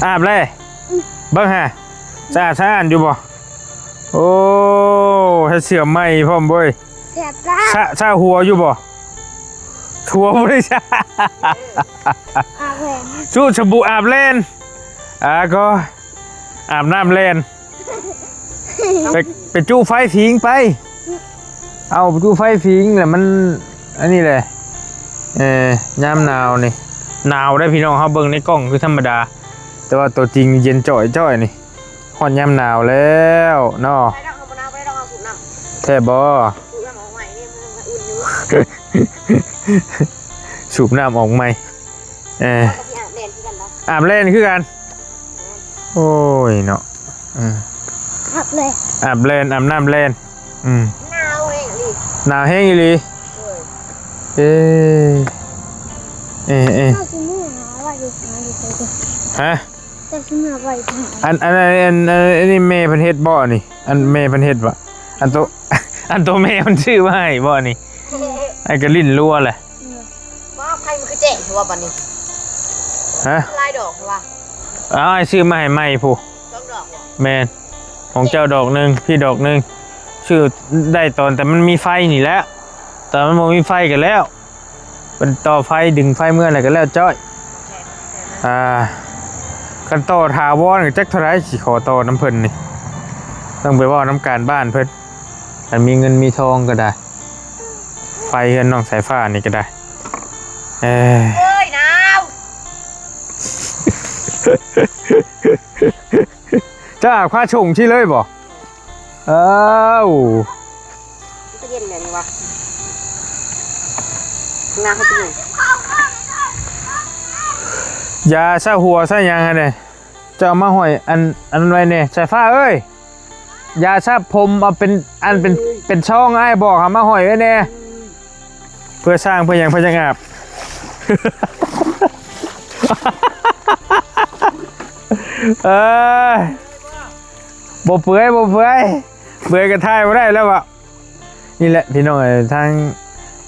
ອາບແລ້ວ ເບິ່ງຫາ ສະອາດສະອ້ານຢູ່ບໍ່? ໂອ້ ໃສ່ເສື້ອໃໝ່ພ້ອມເວີຍ. ແຊບຫຼາຍ. ສະ ສະຫົວຢູ່ບໍ່? ຫົວບໍ່ໄດ້ສະ. ອາບແລ້ວ. ຊູສະບູອາບແລ່ນ. ອາ ກໍອາບນ້ຳແລ່ນ. ໄປ ໄປຈູ້ໄຟຜິງໄປ. ເອົາ ໄປຈູ້ໄຟຜິງແລ້ວມັນ ອັນນີ້ແຫຼະ. ເອີ ຍາມໜາວນີ້ ໜາວເດ້ພີ່ນ້ອງ. ເຮົາເບິ່ງໃນກ້ອງຄືທຳມະດາ ແຕ່ວ່າຕົວຈິງເຢັນຈ່ອຍໆ ນີ້. ຮອດຍາມໜາວແລ້ວເນາະ. ບໍ່ໄດ້ດອກ ເຮົາບໍ່ໜາວ ບໍ່ໄດ້ດອກ ເຮົາສູບນ້ຳ. ແທ້ບໍ່? ສູບນ້ຳອອກໃໝ່ນີ້ ມັນ ມັນອຸ່ນຢູ່. ສູບນ້ຳອອກໃໝ່. ເອີ ເຮົາກໍຊິອາບແລ່ນຄືກັນເນາະ. ອາບແລ່ນຄືກັນ. ໂອ້ຍເນາະ. ເອີ ອາບແລ່ນ ອາບແລ່ນ ອາບນ້ຳແລ່ນ. ອືມ ໜາວແຮງອີ່ຫຼີ. ໜາວແຮງອີ່ຫຼີ. ໂດຍ. ເອີ ເອີ ເອີ ເຈົ້າຊິເມືອຫາວ່າຢູ່ ຫາຢູ່ໃສ? ຮະ? ເຈົ້າຊິເມືອໄວ້ທາງ ອັນ ອັນ ອັນ ອັນ ອັນນີ້ແມ່ເພິ່ນເຮັດບໍ່ນີ້? ອັນແມ່ເພິ່ນເຮັດບໍ່? ອັນໂຕ ອັນໂຕແມ່ເພິ່ນຊື້ມາໃຫ້ບໍ່ນີ້? ອືມ ອັນກໍຫຼິ້ນລັວແຫຼະ. ອືມ ວ້າວ ໄຟມັນຄືແຈ້ງແທ້ວ່າບັດນີ້. ຮະ? ຫຼາຍດອກວ່າ. ອ້າຍ ຊື້ມາໃຫ້ໃໝ່ພຸ້ນ. ສອງດອກບໍ່? ແມ່ນ ຂອງເຈົ້າດອກໜຶ່ງ ພີ່ດອກໜຶ່ງ. ຊື້ໄດ້ຕອນແຕ່ມັນມີໄຟນີ້ແຫຼະ. ຕອນມັນບໍ່ມີໄຟກໍແລ້ວ ເພິ່ນຕໍ່ໄຟ ດຶງໄຟເມືອແລ້ວກໍແລ້ວຈ້ອຍ. ອ່າ ຄັນຕໍ່ຖາວອນກໍຈັກເທົ່າໃດ ຊິຂໍຕໍ່ນຳເພິ່ນນີ້ ຕ້ອງໄປເວົ້ານຳການບ້ານເພິ່ນ. ຄັນມີເງິນມີທອງກໍໄດ້ ໄຟເຮືອນນ້ອງສາຍຟ້ານີ້ກໍໄດ້. ເອີ ເອີຍ ໜາວ. ເຈົ້າອາບຄາຊົງຊີ້ເລີຍບໍ່? ເອີ ມັນກໍເຢັນແບບນີ້ວະ. ໜາວເຮັດຈັ່ງໃດ? ຢາຊາຫົວຊາຫຍັງຫັ້ນເດ້ ເຈົ້າເອົາມາຫ້ອຍອັນ ອັນໄວ້ແດ່. ສາຍຟ້າເອີຍ ຢາສະຜົມເອົາເປັນອັນເປັນ ເປັນຊອງ ອ້າຍບອກໃຫ້ມາຫ້ອຍໄວ້ແດ່. ເພື່ອສ້າງເພື່ອຫຍັງ ເພື່ອຫຍັງອາບ. ເອີຍ ບໍ່ເປື່ອຍ ບໍ່ເປື່ອຍ ເປື່ອຍກໍຖ່າຍບໍ່ໄດ້ແລ້ວວະ. ນີ້ແຫຼະພີ່ນ້ອງເອີຍ ທາງ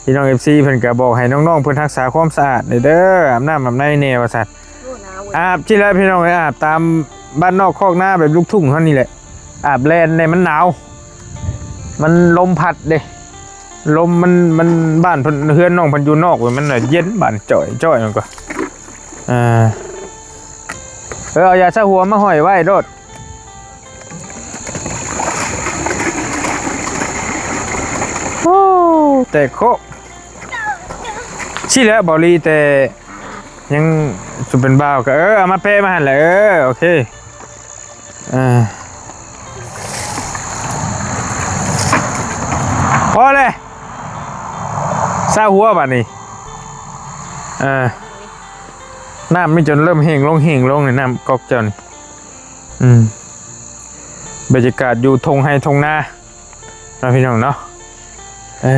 ພີ່ນ້ອງເອັຟຊີເພິ່ນກໍບອກໃຫ້ນ້ອງໆເພິ່ນຮັກສາຄວາມສະອາດແດ່ເດີ ອາບນ້ຳອາບໃນແດ່ວ່າຊັ້ນ. ໂອ້ ໜາວເວີຍ. ອາບຊີ້ແຫຼະພີ່ນ້ອງເອີຍ ອາບຕາມບ້ານນອກຄອກນາແບບລູກທຸ່ງເຮົານີ້ແຫຼະ. ອາບແລ່ນແດ່ ມັນໜາວ ມັນລົມພັດເດ້. ລົມມັນ ມັນ ບ້ານເພິ່ນ ເຮືອນນ້ອງເພິ່ນຢູ່ນອກເວີຍ ມັນເຢັນ ບ້ານຈ່ອຍໆ ມັນກໍ ເອີ ເອີ ເອົາຢາຊາຫົວມາຫ້ອຍໄວ້ໂລດ. ໂອ້ ແຕກໂຄະ ຊີ້ແຫຼະ ເບົາຫຼີ ແຕ່ຍັງສຸເປັນບ່າວກໍ ເອີ ເອົາມາແປະມາຫັ້ນແຫຼະ. ເອີ ໂອເຄ. ພໍແລ້ວ ຊາຫົວບາດນີ້. ເອີ ນ້ຳມີຈົນເລີ່ມແຫ້ງລົງ ແຫ້ງລົງນີ້ ນ້ຳກອກເຈົ້ານີ້. ອືມ ບັນຍາກາດຢູ່ທົ່ງໄຮ່ທົ່ງນາເນາະ ພີ່ນ້ອງເນາະ. ເອີ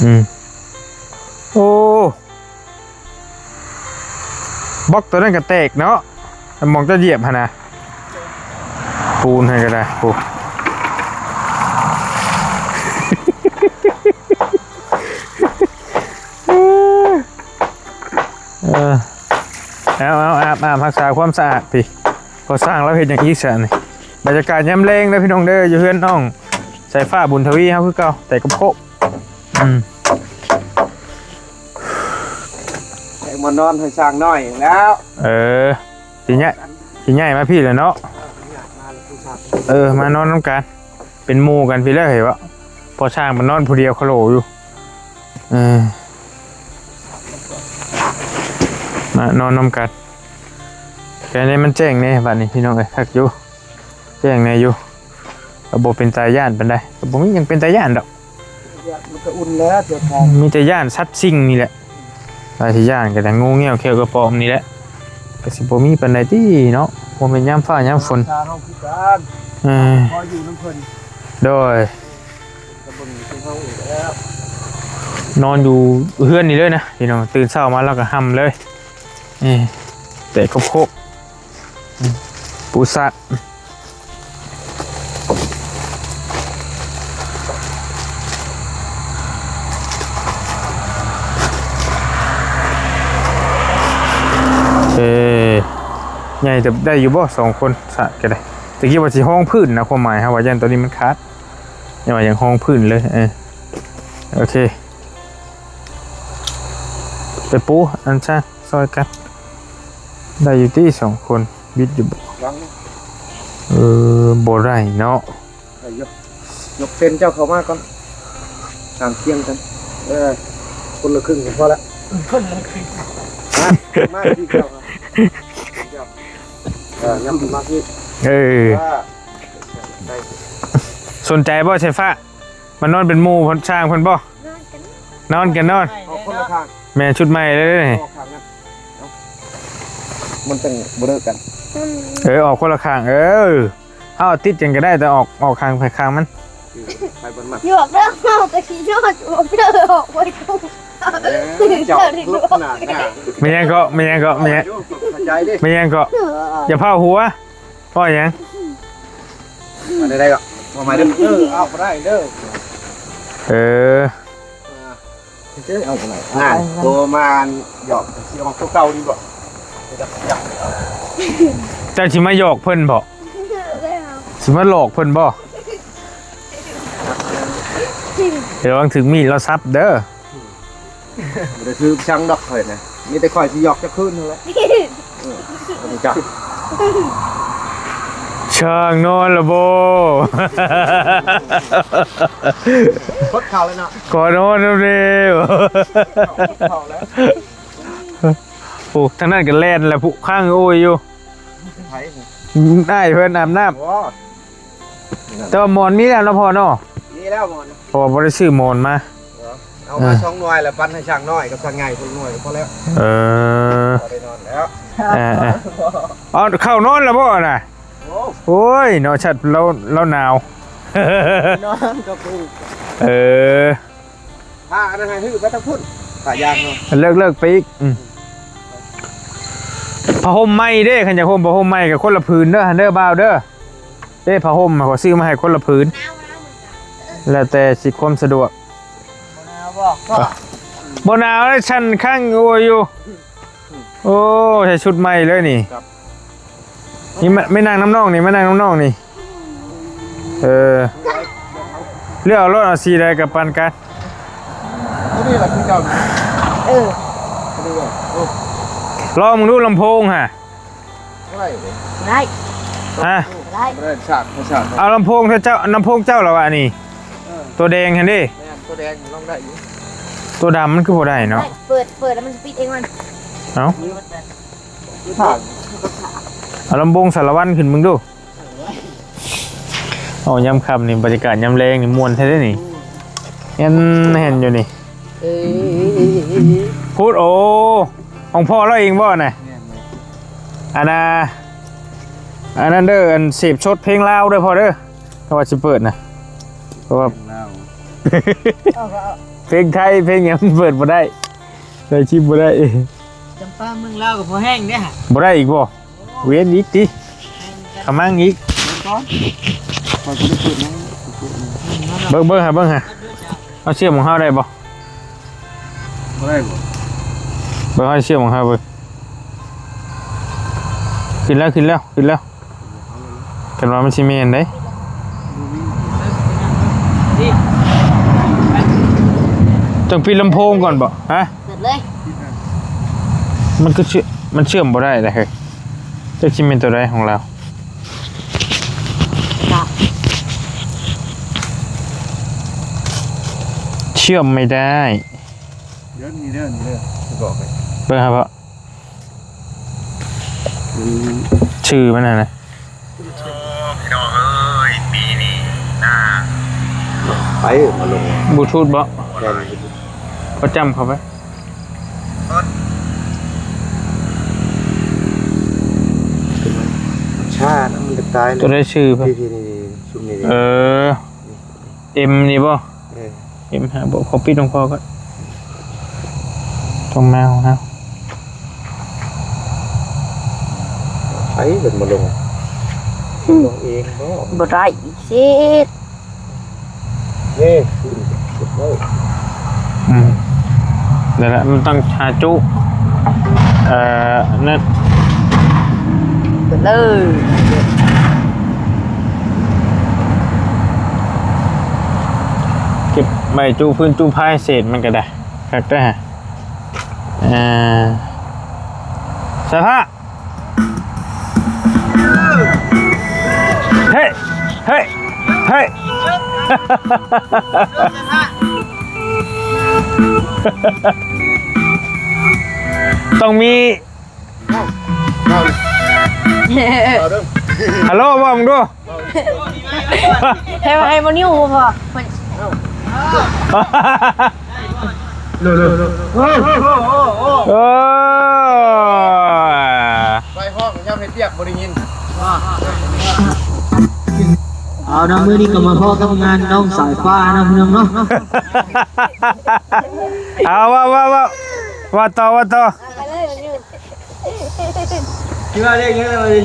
ອືມ ໂອ້ ບລັອກຕົວນັ້ນກໍແຕກເນາະ ໝ່ອງເຈົ້າຢຽບຫັ້ນນະ ປູນໃຫ້ກໍໄດ້. ໂອ້ ເອີ ເອົາ ເອົາ ອາບ ອາບ ຮັກສາຄວາມສະອາດພີ້. ພໍສ້າງລາວເຮັດຫຍັງອີກຊະນີ້? ບັນຍາກາດຍາມແລງເດີພີ່ນ້ອງເດີ ຢູ່ເຮືອນນ້ອງສາຍຟ້າ ບຸນທະວີເຮົາຄືເກົ່າ ແຕ່ກັບໂຄະ. ອືມ ແຕ່ມານອນໃຫ້ຊ່າງນ້ອຍແລ້ວ. ເອີ ຊິຍ້າຍ ຊິຍ້າຍມາພີ້ແລ້ວເນາະ. ເອີ ມານອນນຳກັນ ເປັນໝູ່ກັນພີ້ແລ້ວ ເຫັນບໍ່? ພໍຊ່າງມັນນອນຜູ້ດຽວຄະໂຫຼຢູ່. ເອີ ມານອນນຳກັນ ແຄ່ນີ້ມັນແຈ້ງແດ່ບາດນີ້ພີ່ນ້ອງເອີຍ. ຄັກຢູ່ ແຈ້ງແດ່ຢູ່ ກໍບໍ່ເປັນຕາຢ້ານປານໃດ ກໍບໍ່ມີຫຍັງເປັນຕາຢ້ານດອກ. ມັນກໍອຸ່ນແລ້ວ ມີແຕ່ຢ້ານສັດສິ່ງນີ້ແຫຼະ. ວ່າຊິຢ້ານກໍແຕ່ງູງຽວຂຽວກະປອມນີ້ແຫຼະ ກໍຊິບໍ່ມີປານໃດຕິເນາະ. ບໍ່ແມ່ນຍາມຟ້າຍາມຝົນ ເອີ ພໍຢູ່ນຳເພິ່ນ ໂດຍ ນອນຢູ່ເຮືອນນີ້ເລີຍນະພີ່ນ້ອງ. ຕື່ນເຊົ້າມາລາວກໍຫ່ຳເລີຍ ເອີ ແຕ່ກໍໂຄະ ປູສາດ. ໂ ໃຫຍ່ເຕີບ ໄດ້ຢູ່ບໍ່ສອງຄົນ ສາກກໍໄດ້. ແຕ່ກີ້ວ່າຊິຮອງພື້ນນະ ຄວາມໝາຍເຮົາວ່າ ຢ້ານຕົວນີ້ມັນຂາດ ຍັງວ່າຍັງຮອງພື້ນເລີຍ. ເອີ ໂອເຄ ໄປປູອັນຊະ ຊ່ອຍກັນ ໄດ້ຢູ່ຕິສອງຄົນ ບິດຢູ່ບໍ່? ວາງເລີຍ ເອີ ບໍ່ໄດ້ເນາະ. ໄດ້ຢູ່ ຍົກເສັ້ນເຈົ້າເຂົ້າມາກ່ອນ ຂ້າງຄຽງກັນ. ເອີ ຄົນລະຄຶ່ງກໍພໍລະ ຄົນລະຄຶ່ງ ມາ ມາທີ່ເຈົ້າ ເອີ ຍັບມາທີ່ ເອີ ເອີ ໄດ້. ສົນໃຈບໍ່ ສາຍຟ້າ? ມານອນເປັນໝູ່ຊ່າງເພິ່ນບໍ່? ນອນກັນ ນອນກັນນອນ. ອອກຄົນລະຂ້າງ ແມ່ນ ຊຸດໃໝ່ເລີຍນີ້. ອອກຂ້າງນັ້ນ ເອົ້າ ມັນຈັ່ງບໍ່ເລີກກັນ. ເອີ ອອກຄົນລະຂ້າງ. ເອີ ເຮົາຕິດກັນກໍໄດ້ ແຕ່ອອກ ອອກຂ້າງໃຜຂ້າງມັນ. ເອີ ໃຜເພິ່ນມັກ ຢອກເດີ ເຮົາແຕ່ຂີ້ຍ້ອນ ຢອກເດີ ອອກໄວ້ ເອີ ເຈົ້າລຸກຂະໜາດນັ້ນ. ແມ່ນຫຍັງເກາະ ແມ່ນຫຍັງເກາະ ແມ່ນຫຍັງ ເຂົ້າໃຈເດ້ ແມ່ນຫຍັງເກາະ. ເອີ ເອີ ຢ່າພ້າວຫົວ. ເວົ້າຫຍັງ? ອັນໃດໆກໍເອົາໃໝ່ເດີ. ເອີ ເອົາບໍ່ໄດ້ເດີ. ເອີ ອ່າ ເຈົ້າເອົາບໍ່ໄດ້. ອ່າ ໂຕມາຫຍອກ ຊິອອກໂຕເກົ່ານີ້ບໍ່? ເຈົ້າຊິມາຫຍອກເພິ່ນບໍ່? ຊິມາຫຼອກເພິ່ນບໍ່? ລະວັງຖືກມີດລາວສັບເດີ. ບໍ່ໄດ້ຖືກສັງດອກຂ້ອຍນະ ມີແຕ່ຂ້ອຍຊິຫຍອກຈັກຄືນນັ້ນແຫຼະ. ເອີ ບໍ່ຮູ້ຈັກ. ຊ່າງນອນລະບໍ່? ຄົດເຂົ້າແລ້ວເນາະ ຂໍນອນນຳແດ່. ຄົດເຂົ້າແລ້ວ. ໂອ້ ທາງນັ້ນກໍແລ່ນແລ້ວ ຜູ້ຄ້າງໂອ້ຍຢູ່. ໃຜ? ອ້າຍເພິ່ນອາບນ້ຳ. ໂອ້ ແຕ່ວ່າໝອນມີແລ້ວເນາະພໍ່ເນາະ? ມີແລ້ວໝອນ ເພາະວ່າບໍ່ໄດ້ຊື້ໝອນມາ. ເອີ ເອົາມາ ເອີ ສອງໜ່ວຍ ແລ້ວປັນໃຫ້ຊ່າງນ້ອຍກັບຊ່າງໃຫຍ່ຄົນໜ່ວຍກໍພໍແລ້ວ. ເອີ ພໍໄດ້ນອນແລ້ວ. ເອີ ເອີ ເອົາເຂົ້ານອນແລ້ວບໍ່ນະ? ໂອ້ ໂອ້ຍເນາະ ສັດລາວ ລາວໜາວ. ນອນກັບຜູ້ ເອີ ຜ້າອັນນັ້ນໃຫ້ຮື້ໄປທາງພຸ້ນ ຜ້າຢາງເນາະ. ເລີກ ເລີກໄປອີກ. ອືມ ຜ້າຫົ່ມໃໝ່ເດ້ ຄັນຢາກຫົ່ມຜ້າຫົ່ມໃໝ່ກໍຄົນລະຜືນເດີ ຫັ້ນເດີບ່າວເດີ. ເດ້ ຜ້າຫົ່ມ ຂ້ອຍຊື້ມາໃຫ້ຄົນລະຜືນ ແລ້ວແຕ່ຊິຄວາມສະດວກ. ບໍ່ໜາວບໍ່? ບໍ່ໜາວເລີຍ ສັ່ນຄັງໂອຍຢູ່. ໂອ້ ໃສ່ຊຸດໃໝ່ເລີຍນີ້. ນີ້ມາ ມານັ່ງນຳນ້ອງນີ້ ມານັ່ງນຳນ້ອງນີ້. ເອີ ເລືອກເອົາໂລດ ເອົາສີໃດກໍປານກັນ. ຕົວນີ້ລະຄືເກົ່າ. ເອີ ຕົວນີ້ບໍ່? ໂອ້ ລອງເບິ່ງດູລຳໂພງຫາ. ບໍ່ໄດ້ເດ້. ບໍ່ໄດ້. ຮະ? ບໍ່ໄດ້. ບໍ່ໄດ້ ສາກ ສາກ. ເອົາລຳໂພງເຈົ້າ ລຳໂພງເຈົ້າລະວ່ານີ້. ເອີ ຕົວແດງຫັ້ນເດ້. ແມ່ນ ຕົວແດງລອງໄດ້ຢູ່. ຕົວດຳມັນຄືບໍ່ໄດ້ເນາະ. ເປີດ ເປີດແລ້ວມັນຈະປິດເອງມັນ. ເອົ້າ ເອົາລຳໂພງສາລະວັນຂຶ້ນເບິ່ງດູ. ເອົາ ຍາມຄ່ຳນີ້ ບັນຍາກາດຍາມແລງນີ້ມ່ວນແທ້ເດ້ນີ້. ແມ່ນ ແມ່ນຢູ່ນີ້. ເອີ ພຸດ ໂອ້ ຂອງພໍ່ລາວເອງບໍ່ນະ? ແມ່ນ ແມ່ນ. ອັນນ່າ ອັນນັ້ນເດີ ອັນເສບສົດເພງລາວເດີພໍ່ເດີ ຖ້າວ່າຊິເປີດນະ. ເພງລາວ ເພງໄທ ເພງຫຍັງເປີດບໍ່ໄດ້ ໄດ້ຄລິບບໍ່ໄດ້. ຈຳປາເມືອງລາວກໍພໍແຮງເດ້. ບໍ່ໄດ້ອີກບໍ່? ເວນອີກຕິ ຂະມັງອີກ. ເບິ່ງ ເບິ່ງຫາ ເບິ່ງຫາ ເອົາເຊື່ອມຂອງເຮົາໄດ້ບໍ່? ບໍ່ໄດ້ບໍ່? ເບິ່ງ ເອົາເຊື່ອມຂອງເຮົາເບິ່ງ. ຂຶ້ນແລ້ວ ຂຶ້ນແລ້ວ ຂຶ້ນແລ້ວ. ຄັນວ່າມັນຊິແມ່ນເດ້ ຕ້ອງປິດລຳໂພງກ່ອນບໍ່? ຮະ? ເປີດເລີຍ. ມັນຄືເຊື່ອມ ມັນເຊື່ອມບໍ່ໄດ້ເດ້ເຮີ້ຍ. ຈັກຊິແມ່ນຕົວໃດຂອງລາວ? ເຊື່ອມໄມ່ໄດ້. ເດີ ນີ້ເດີ ນີ້ເດີ ຊິບອກໃຫ້. ເບິ່ງຫາພໍ່ ອືມ ຊື່ມັນຫັ້ນນະ. ໂອ້ ພີ່ນ້ອງເອີຍ ປີນີ້ນາ ໄປມາລົງບລູທູດບໍ່? ແມ່ນ ພໍຈ້ຳເຂົ້າໄປ. ຊານະ ມັນຈະຕາຍນະ. ຕົວໃດຊື່ເພິ່ນ? ນີ້ໆໆ ຊຸມນີ້. ເອີ ເອັມນີ້ບໍ່? ເອີ ເອັມຫ້າບໍ່? ຂໍປິດຂອງພໍ່ກ່ອນ ຕ້ອງມາຂອງເຮົາ. ໃຜເພິ່ນບໍ່ລົງ? ລົງເອງບໍ່? ບໍ່ໄດ້ອີກເສດ. ເອີ ອືມ ນັ້ນແຫຼະ ມັນຕ້ອງຫາຈຸ ເອີ ນັ້ນ ເບິດເລີຍ. ເກັບໄວ້ຕູ້ຟືນຕູ້ຟາຍເສດມັນກໍໄດ້ ຄັກແທ້. ອ່າ ສະພາບ ເຮີ້ຍ ເຮີ້ຍ ເຮີ້ຍ ຕ້ອງມີ ເອົາ ເອົາ ເອົາເດີ ຮັລໂຫຼ ບອກເບິ່ງດູ ໃຫ້ ໃຫ້ບໍ່ນິ້ວບໍ່ພໍ ເອົາ ເລັວໆ ໂອ້ ເອີ ໄປຫ້ອງຍາມເຮັດວຽກບໍ່ໄດ້ຍິນ. ເອົາເນາະ ມື້ນີ້ກໍມາພໍ້ກັບງານນ້ອງສາຍຟ້າເນາະ ພີ່ນ້ອງເນາະ. ເອົາ ເວົ້າ ເວົ້າ ເວົ້າ ເວົ້າຕໍ່ ເວົ້າຕໍ່. ຄືວ່າເລື່ອງຫຍັງລະບັດນີ້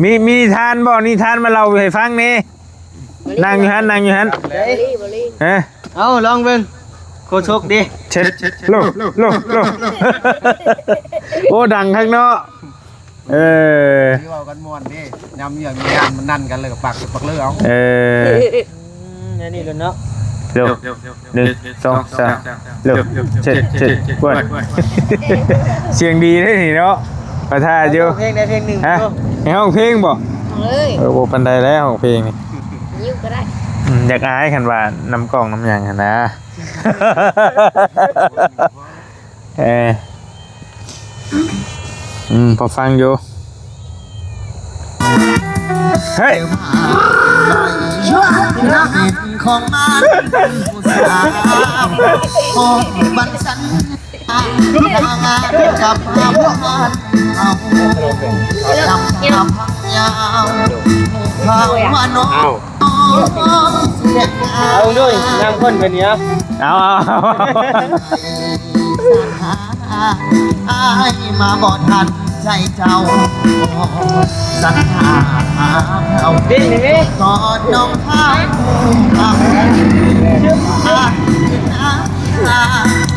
ມີ ມີນິທານບໍ່? ນິທານມາເລົ່າໃຫ້ຟັງແດ່. ນັ່ງຢູ່ຫັ້ນ ນັ່ງຢູ່ຫັ້ນ ເອີ ເອົ້າ ລອງເບິ່ງ ໂຄສົກເດ້ ເຊັດ ໂລ ໂລ ໂລ ໂອ້ ດັງຄັກເນາະ. ເອີ ຄືເວົ້າກັນມ່ວນເດ້ ຍາມວຽກຍາມງານມັນນັ່ນກັນ ແລ້ວກໍປາກ ປາກເລີເອົາ ເອີ ອືມ ແນວນີ້ໂລດເນາະ ໂລ ໜຶ່ງ ສອງ ສາມ ເລີ່ມ ເຊັດ ເຊັດ ກວດ ສຽງດີເດ້ນີ້ເນາະ ປະທາຢູ່ ຮ້ອງເພງໄດ້ເພງໜຶ່ງ ຮະ ເນາະ ໃຫ້ຮ້ອງເພງບໍ່? ເອີ ບໍ່ປານໃດແລ້ວຮ້ອງເພງນີ້ ຍິ້ວກໍໄດ້ ອືມ ຢາກອາຍຄັນວ່ານຳກ້ອງນຳຫຍັງຫັ້ນນະ ເອີ ອືມ ພໍຟັງຢູ່ ເຮີ້ຍ ຂອງມັນຜູ້ສາວ ຂອງບັນສັນ ກັບພວກເຮົາ ນຳພາພັງຍາວ ພາວານອນ ເອົາ ເອົາດ້ວຍ ນ້ຳຂ້ນເປັນຫຍັງ ເອົາ ເອົາ ເອົາ ອ້າຍມາບໍ່ທັນໃຈເຈົ້າ ສັນຫາເອົາ ເຕັ້ນນີ້ແມ່ ກອດນ້ອງພາວ ເ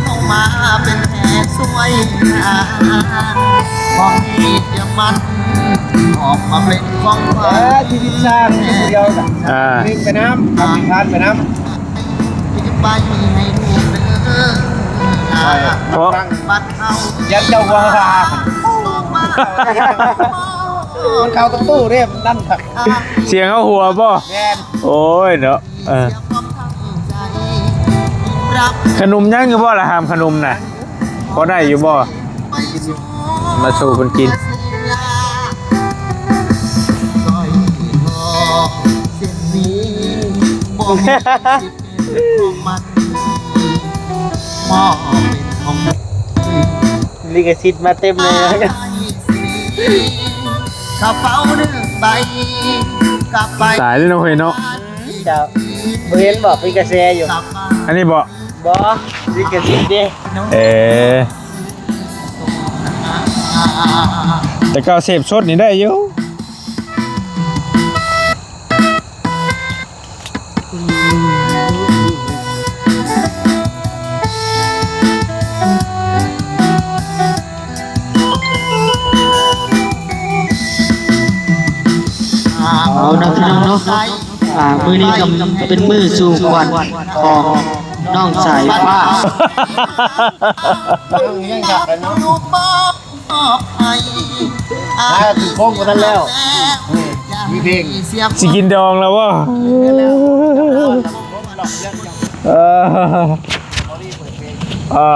ອົາມາເປັນແຂກຊ່ວຍ ຂອງດີຈະມັນ ອອກມາເປັນຂອງຂວັນ ເອີ ທີ່ດິນສ້າງຢູ່ຜູ້ດຽວນະ ອ່າ ເພງໄປນຳ ອາ ທານໄປນຳ ເພາະ ຍັນເຈົ້າວ່າ ມັນເຂົ້າກັບຕູ້ເດ້ ມັນນັ້ນ ສຽງເຮົາຫົວບໍ່? ແມ່ນ ໂອ້ຍເນາະ ເອີ ຂະໜົມຍັງຢູ່ບໍ່ລະ? ຫາມຂະໜົມນະ ພໍໄດ້ຢູ່ບໍ່? ມາສູ່ເພິ່ນກິນ ລິຂະສິດມາເຕັມເລີຍ ກະເປົາໜຶ່ງໃບ ກະໄປ ຕາຍແລ້ວເນາະ ເຮີ້ຍເນາະ. ເຈົ້າ ບໍ່ເຫັນບໍ່ ເປັນກະແສຢູ່ ອັນນີ້ບໍ່? ບໍ່ ລິຂະສິດເດ້ ເອີ ແຕ່ເກົ່າເສບສົດນີ້ໄດ້ຢູ່. ເອົາເນາະ ພີ່ນ້ອງເນາະ ອ່າ ມື້ນີ້ກໍເປັນມື້ສູ່ຂວັນຂອງນ້ອງສາຍຟ້າ ອ່າ ຖືກໂຄ້ງບໍ່ທັນແລ້ວ ອືມ ມີເພງ ຊິກິນດອງແລ້ວບໍ່? ເອີ ເອີ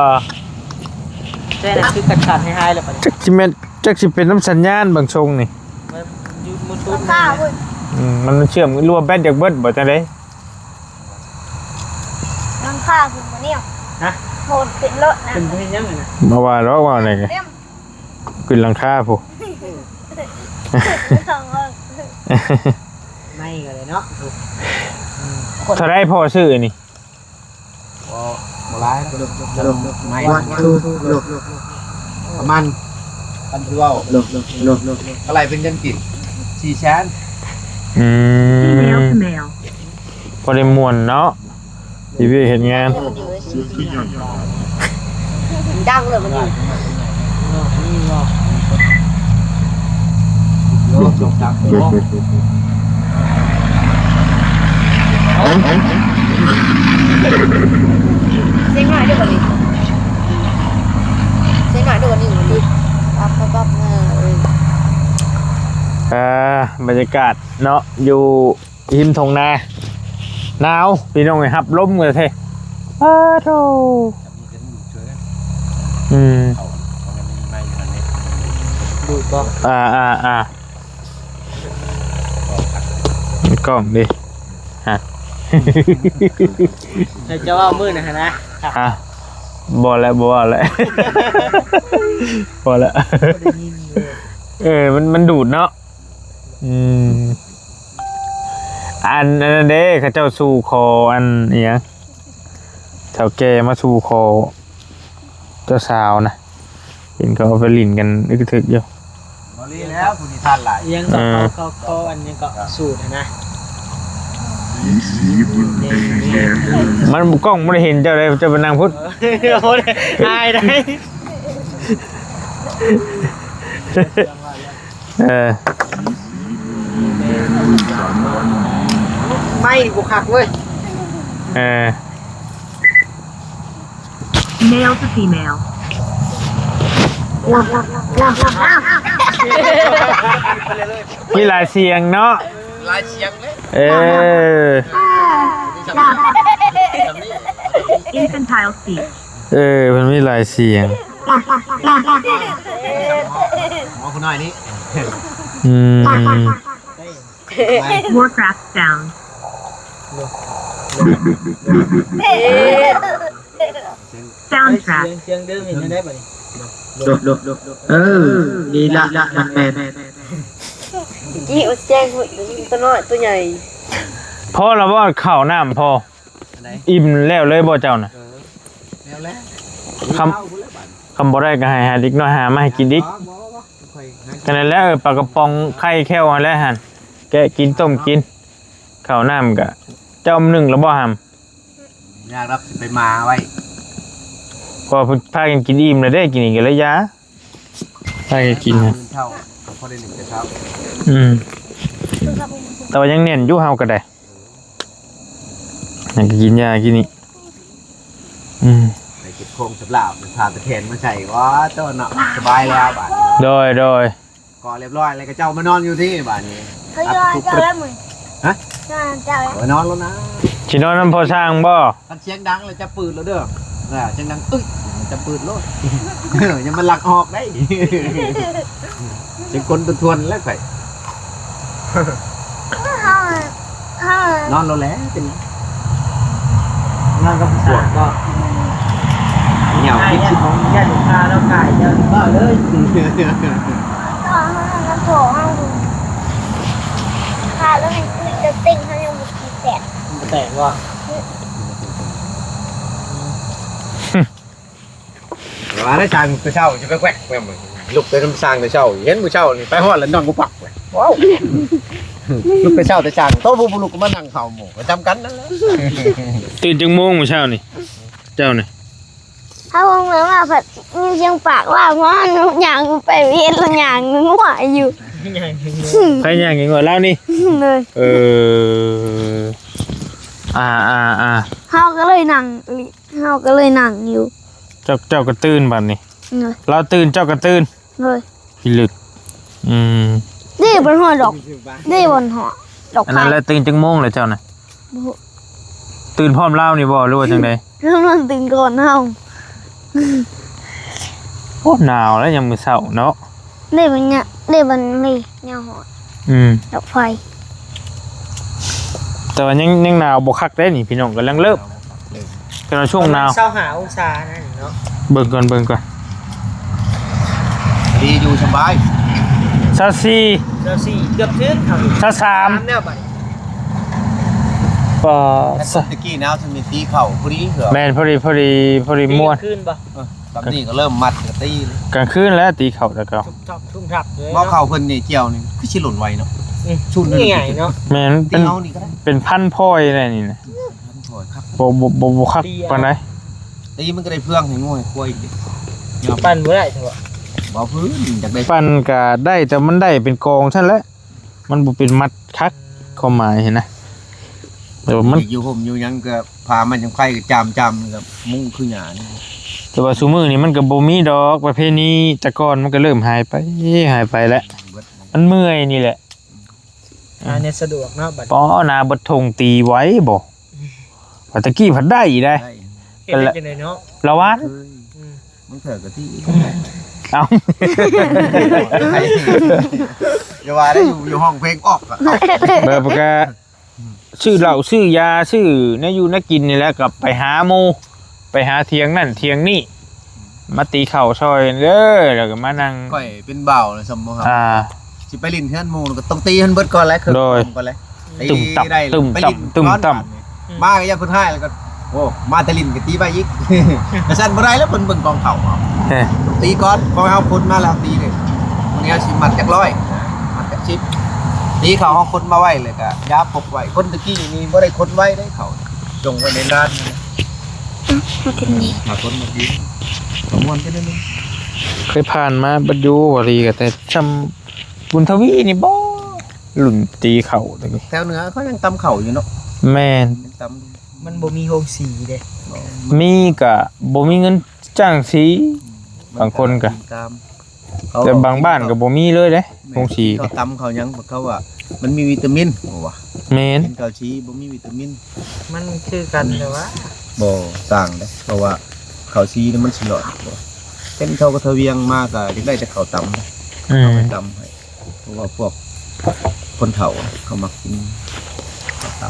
ແຕ່ນັ້ນຄືກັດຂັນໃຫ້ຫາຍແລ້ວບັດນີ້ ຈັກຊິແມ່ນ ຈັກຊິເປັນນຳສັນຍານເບິ່ງຊົງນີ້ ມັນຢູ່ມື້ຕຸນ ອືມ ມັນເຊື່ອມ ຫຼືວ່າແບັດຢາກເບິດບໍ່ ຈັ່ງໃດ? ຫຼັງຄາພຸ້ນບໍ່ນີ້ ຮະ? ໂຫດຂຶ້ນໂລດນະ ຂຶ້ນເຮັດຫຍັງນະ? ບໍ່ວ່າດອກ ວ່າແນວໃດ ຂຶ້ນຫຼັງຄາພຸ້ນ ໄມ້ກໍໄດ້ເນາະ ອືມ ເທົ່າໃດພໍ່ຊື້ນີ້? ບໍ່ ບໍ່ຫຼາຍ ໄມ້ ປະມານ ຄັນຊິເວົ້າ ກະໄລ່ເປັນເງິນກີບ ສີ່ແສນ ອືມ ພໍໄດ້ມ່ວນເນາະ ເຮັດວຽກເຮັດງານ ດັງເລີຍມັນຢູ່ ນີ້ບໍ່ ນີ້ບໍ່ ນີ້ບໍ່ ສຽງໜ້ອຍເດີ້ບັດນີ້ ສຽງໜ້ອຍເດີ້ບັດນີ້ ປັບປັບປັບ ເອີ ອ່າ ບັນຍາກາດເນາະ ຢູ່ ຮິມທົ່ງນາ ໜາວ ພີ່ນ້ອງເອີຍ ຮັບລົມກັນແທ້ ອ້າໂທ້ ອືມ ດູດບໍ່ ອ່າໆໆ ກ້ອງເດ້ ຮະ ໃຫ້ເຈົ້າເວົ້າມື້ນະຫັ້ນນະ ຮະ ບໍ່ແລ້ວ ບໍ່ເວົ້າແລ້ວ ພໍແລ້ວ ເອີ ມັນ ມັນດູດເນາະ ອືມ. ອັນ ອັນນັ້ນເດ້ ເຂົາເຈົ້າສູ່ຂໍ ອັນອີຫຍັງ ເຖົ້າແກ່ມາສູ່ຂໍເຈົ້າສາວນະ ເຫັນເຂົາເອົາໄປຫຼິ້ນກັນອຶກກະທຶກຢູ່ ບໍ່ລີແລ້ວ ຜູ້ນິທານຫຼາຍ ອີຫຍັງກໍ ເອີ ເຂົາ ເຂົາ ເຂົາ ອັນຫຍັງກໍສູດຫັ້ນນະ ມັນ ກ້ອງບໍ່ໄດ້ເຫັນເຈົ້າເດ້ ເຈົ້າໄປນັ່ງພຸ້ນ ເອີ ບໍ່ໄດ້ ອາຍໄດ໋. ເອີ ໄມ້ນີ້ບໍ່ຄັກເວີ້ຍ ເອີ Male to female ມີຫຼາຍສຽງເນາະ ຫຼາຍສຽງເລີຍ ເອີ Infantile speech ເອີ ມັນມີຫຼາຍສຽງ ໝໍຜູ້ນ້ອຍນີ້ ອືມ Warcraft sound soundtrack ສຽງ ສຽງເດີມເຫັນໄດ້ບັດນີ້ ເອີ ນີ້ລະ ມັນແມ່ນ ກີ້ສຽງຕົວນ້ອຍຕົວໃຫຍ່ ພໍລະບໍ່ ເຂົ້ານ້ຳພໍ ອັນໃດ ອີ່ມແລ້ວເລີຍບໍ່ເຈົ້ານະ? ເອີ ແລ້ວແຫຼະ ຄຳ ຄຳບໍ່ໄດ້ກໍໃຫ້ ໃຫ້ເດັກນ້ອຍຫາມາໃຫ້ກິນອີກ ບໍ່ ບໍ່ ບໍ່ ຂ້ອຍຫາ ກໍນັ້ນແຫຼະ ເອີ ປາກະປ໋ອງໄຂ່ແຂ້ວຫັ້ນແຫຼະຫັ້ນ ແກະກິນ ຕົ້ມກິນ ເຂົ້ານ້ຳກະ ເຈົ້າໜຶ້ງແລ້ວບໍ່ຫຳ? ຍາກດອກ ຊິໄປມາໄວ້ ເພາະວ່າເພິ່ນພາກັນກິນອີ່ມແລ້ວເດ້ ກິນອີກກໍເລີຍຢ່າ ພາກັນກິນ ມື້ເຊົ້າ ພໍໄດ້ໜຶ້ງແຕ່ເຊົ້າ ອືມ ແຕ່ວ່າຍັງແໜ້ນຢູ່ເຮົາກໍໄດ້ ຍັງກິນຢາກິນນີ້ ອືມ ໄປເກັບຂອງສຳລາບ ພາຕະແຄງມາໃສ່ ວ້າ ໂຕເນາະ ສະບາຍແລ້ວບາດນີ້ ໂດຍ ໂດຍ ກໍຮຽບຮ້ອຍແລ້ວ ກໍເຈົ້າມານອນຢູ່ທີ່ບາດນີ້ ເຂົາຢູ່ເຈົ້າແລ້ວມື້ ຮະ? ນອນເຈົ້າແລ້ວ ໂອ້ຍ ນອນແລ້ວນະ ຊິນອນນຳພໍ່ຊ່າງບໍ່? ຄັນສຽງດັງແລ້ວຈະປືດໂລດເດີ ອ່າ ສຽງດັງ ອຶ້ຍ ຈະປືດໂລດ ຢ່າມາລັກອອກໄດ໋ ສຽງຄົນທວນໆແລ້ວໄປ ນອນໂລດແຫຼະ ເປັນຫຍັງ? ນອນກັບຜູ້ສາວກໍ ຫຍັງ ຄິດ ຄິດ ຢ້ານພາລາວກາຍ ຢ່າເວົ້າເລີຍ ກໍເຮົານອນກັບພໍ່ເຮົາ ພາລາວໃຫ້ຕື່ນແຕ່ເຕັງເຮົາຍັງບໍ່ ແຕກ ມັນກໍແຕກບໍ່? ວ່າໄດ້ຊ່າງແຕ່ເຊົ້າ ຈະໄປແກວກແມ່ນບໍ່? ລຸກແຕ່ນຳຊ່າງແຕ່ເຊົ້າ ເຫັນມື້ເຊົ້ານີ້ໄປຮອດແລ້ວນອນບໍ່ປັກເວີຍ ວ້າວ ລຸກແຕ່ເຊົ້າແຕ່ຊ່າງ ໂຕຜູ້ບໍ່ລຸກກໍມານັ່ງເຝົ້າໝູ່ ກໍຈຳກັນນັ້ນແຫຼະ ຕື່ນຈັກໂມງມື້ເຊົ້ານີ້ ເຈົ້ານີ້? ເຮົາເບິ່ງມາພັດຍິນສຽງປາກລາວມາ ຍ່າງໄປວຽນລະຍ່າງງົວຢູ່ ຍ່າງງົວ ໃຜຍ່າງງົວ ລາວນີ້? ເອີ ເອີ ອ່າໆໆ ເຮົາກໍເລີຍນັ່ງ ເຮົາກໍເລີຍນັ່ງຢູ່ ເຈົ້າ ເຈົ້າກໍຕື່ນບັດນີ້ ເອີ ລາວຕື່ນເຈົ້າກໍຕື່ນ ໂດຍ ພິລຶກ ອືມ ເດ້ ບໍ່ຮອດດອກ ເດ້ ບໍ່ຮອດດອກ ອັນນັ້ນແຫຼະ ຕື່ນຈັກໂມງແລ້ວເຈົ້ານະ? ບໍ່ຮູ້ ຕື່ນພ້ອມລາວນີ້ບໍ່ ຫຼືວ່າຈັ່ງໃດ? ລາວນອນຕື່ນກ່ອນເຮົາ ໂອ້ ໜາວແລ້ວຍາມມື້ເຊົ້າເນາະ ເດ້ ມັນຍະ ເດ້ ມັນມີແນວຮອດ ອືມ ດອກໄຟ ແຕ່ວ່າຍັງ ຍັງໜາວບໍ່ຄັກເດ້ນີ້ ພີ່ນ້ອງ ກຳລັງເລີ່ມ ເປັນວ່າຊ່ວງໜາວ ປະມານຊາວຫ້າອົງສານັ້ນເນາະ ເບິ່ງກ່ອນ ເບິ່ງກ່ອນ ດີຢູ່ສະບາຍ ຊາວສີ່ ຊາວສີ່ ເກືອບເຖິງເຮົານີ້ ຊາວສາມ ສາມແລ້ວບັດນີ້ ປາ ຕະກີ້ໜາວຊ່ຳນີ້ຕີເຂົ້າພໍດີ ແມ່ນ ພໍດີ ພໍດີ ພໍດີມ່ວນ ຄືນບໍ່? ເອີ ຕອນນີ້ກໍເລີ່ມມັດກະຕີເລີຍ ກາງຄືນແລ້ວຕີເຂົ້າແຕ່ເກົ່າ ທຸບທັບ ທຸບທັບເລີຍ ບໍ່ ເຂົ້າເພິ່ນນີ້ກ່ຽວນີ້ຄືຊິຫຼົ່ນໄວເນາະ ອືມ ຊຸນນີ້ງ່າຍເນາະ ແມ່ນ ເປັນ ເອົານີ້ກໍໄດ້ ເປັນພັນພອຍແລ້ວນີ້ນະ ພັນພອຍຄັກ ບໍ່ ບໍ່ ບໍ່ ບໍ່ຄັກປານໃດ ຕີມັນກໍໄດ້ເຟືອງໃຫ້ງົວໃຫ້ຄວາຍອີກເດ້ ປັ່ນບໍ່ໄດ້ຊະບໍ່ ບໍ່ພື້ນຢາກໄດ້ ປັ່ນກໍໄດ້ ແຕ່ມັນໄດ້ເປັນກອງຊັ້ນແຫຼະ ມັນບໍ່ເປັນມັດຄັກ ຄວາມໝາຍຫັ້ນນະ ແຕ່ວ່າມັນ ຢູ່ຮົ່ມຢູ່ຫຍັງກໍ ພາມັນຈັ່ງໄຄກໍຈາມໆ ກໍມຸງຄືຫຍ້ານີ້. ແຕ່ວ່າຊຸມື້ນີ້ມັນກໍບໍ່ມີດອກ ປະເພນີແຕ່ກ່ອນ ມັນກໍເລີ່ມຫາຍໄປ ຫາຍໄປແລ້ວ ເບິດ ມັນເມື່ອຍນີ້ແຫຼະ. ຫາແນວສະດວກເນາະບັດ ປໍ ນາເບິດທົ່ງ ຕີໄຫວບໍ່? ວ່າແຕ່ກີ້ພັດໄດ້ໄດ໋ ໄດ້ ເຮັດໄດ້ຈັ່ງໃດເນາະ ລະຫວ່ານ ອືມ ບາງເທື່ອກໍຕີ ເອົ້າ ຢ່າວ່າໄດ້ ຢູ່ ຢູ່ຮ້ອງເພງອອກ ແບບກະຊື້ເຫຼົ້າຊື້ຢາ ຊື້ແນວຢູ່ແນວກິນນີ້ແຫຼະ ກໍໄປຫາໝູ່ ໄປຫາຖຽງນັ້ນຖຽງນີ້ ມາຕີເຂົ້າຊ່ອຍເດີ ແລ້ວກໍມານັ່ງ ຂ້ອຍເປັນບ່າວແລ້ວ ສຳບໍ່ ອ່າ ຊິໄປຫຼິ້ນເຮືອນໝູ່ກໍຕ້ອງຕີໃຫ້ເບິດກ່ອນແຫຼະ ເຄື່ອງ ໂດຍ ກ່ອນແຫຼະ ຕຶ້ມຕັ້ມ ຕຶ້ມຕັ້ມ ຕຶ້ມຕັ້ມ ມາກໍຢ້ານເພິ່ນຮ້າຍ ແລ້ວກໍ ໂອ້ ມາແຕ່ຫຼິ້ນກໍຕີໄວ້ອີກ ກະຊັ້ນບໍ່ໄດ້ແລ້ວ ເພິ່ນເບິ່ງກອງເຂົ້າເຮົາ ເອີ ຕີກ່ອນ ຂອງເຮົາຄົນມາແລ້ວຕີເດ້ ບາງທີເຮົາຊິມັດຈັກຮ້ອຍ ມັດຈັກສິບ ຕີເຂົ້າເຮົາຄົນມາໄວ້ ແລ້ວກໍຢາປົກໄວ້ ຄົນຕະກີ້ນີ້ບໍ່ໄດ້ຄົນໄວ້ເດ້ ເຂົ້າ ຈົ່ງໄວ້ໃນລານ ມາກິນນີ້ ຫາຄົນມາກິນ ກໍມ່ວນໄປແນວໜຶ່ງ ເຄີຍຜ່ານມາເບິດຢູ່ ວາລີກໍແຕ່ຊ່ຳບຸນທະວີນີ້ບໍ ລຸ້ນຕີເຂົ້າຕະກີ້ ແຖວເໜືອເຂົາຍັງຕຳເຂົ້າຢູ່ເນາະ ແມ່ນ ຍັງຕຳ ມັນບໍ່ມີໂຮງສີເດ້ ມີກະບໍ່ມີເງິນຈ້າງສີ ບາງຄົນກະ ແຕ່ບາງບ້ານກໍບໍ່ມີເລີຍເດ້ ແມ່ນ ໂຮງສີ ເຂົາຕຳເຂົາຫຍັງ ເຂົາວ່າມັນມີວິຕາມິນ ວ່າ ແມ່ນ ກິນເຂົ້າສີບໍ່ມີວິຕາມິນ ມັນຄືກັນແຕ່ວ່າ ບໍ່ຕ່າງເດ້ ເພາະວ່າເຂົ້າສີນີ້ມັນຊິຫຼອດ ເຫັນເຂົາກໍທະວຽງມາກໍຢາກໄດ້ແຕ່ເຂົ້າຕຳ ອືມ ເອົາໄປຕຳໃຫ້ ເພາະວ່າພວກຄົນເຖົ້າເຂົາມັກກິນ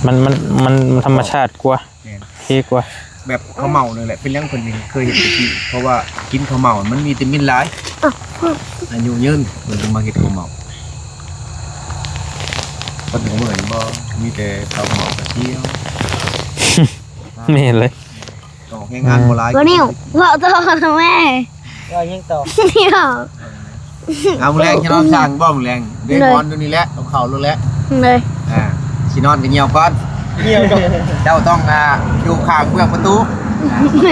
ມັນ ມັນ ມັນທຳມະຊາດກວ່າ ແມ່ນ ໂອເຄກວ່າ ແບບເຂົ້າເໝົານີ້ແຫຼະ ເປັນຫຍັງເພິ່ນຈຶ່ງເຄີຍເຮັດຕະກີ້ ເພາະວ່າກິນເຂົ້າເໝົາມັນມີວິຕາມິນຫຼາຍ ອາຍຸຍືນ ເພິ່ນຈຶ່ງມາເຮັດເຂົ້າເໝົາ ເພິ່ນກໍເໝືອນບໍ່ ມີແຕ່ເຂົ້າເໝົາກະທຽວ ແມ່ນເລີຍ ອອກແຮງງານບໍ່ຫຼາຍ ບໍ່ນິ້ວ ເວົ້າຕໍ່ແມ່ ເວົ້າຫຍັງຕໍ່ ດຽວ ເອົາ ມື້ແລງຊິນອນສ້າງບໍ່? ມື້ແລງເດ້ ໂດຍ ນອນຢູ່ນີ້ແຫຼະ ເອົາເຂົ້າໂລດແຫຼະ ໂດຍ ອ່າ ຊິນອນກໍຍ່ຽວກ່ອນ ຍ່ຽວກ່ອນ ເຈົ້າຕ້ອງ ອ່າ ຢູ່ຂ້າງເບື້ອງປະຕູ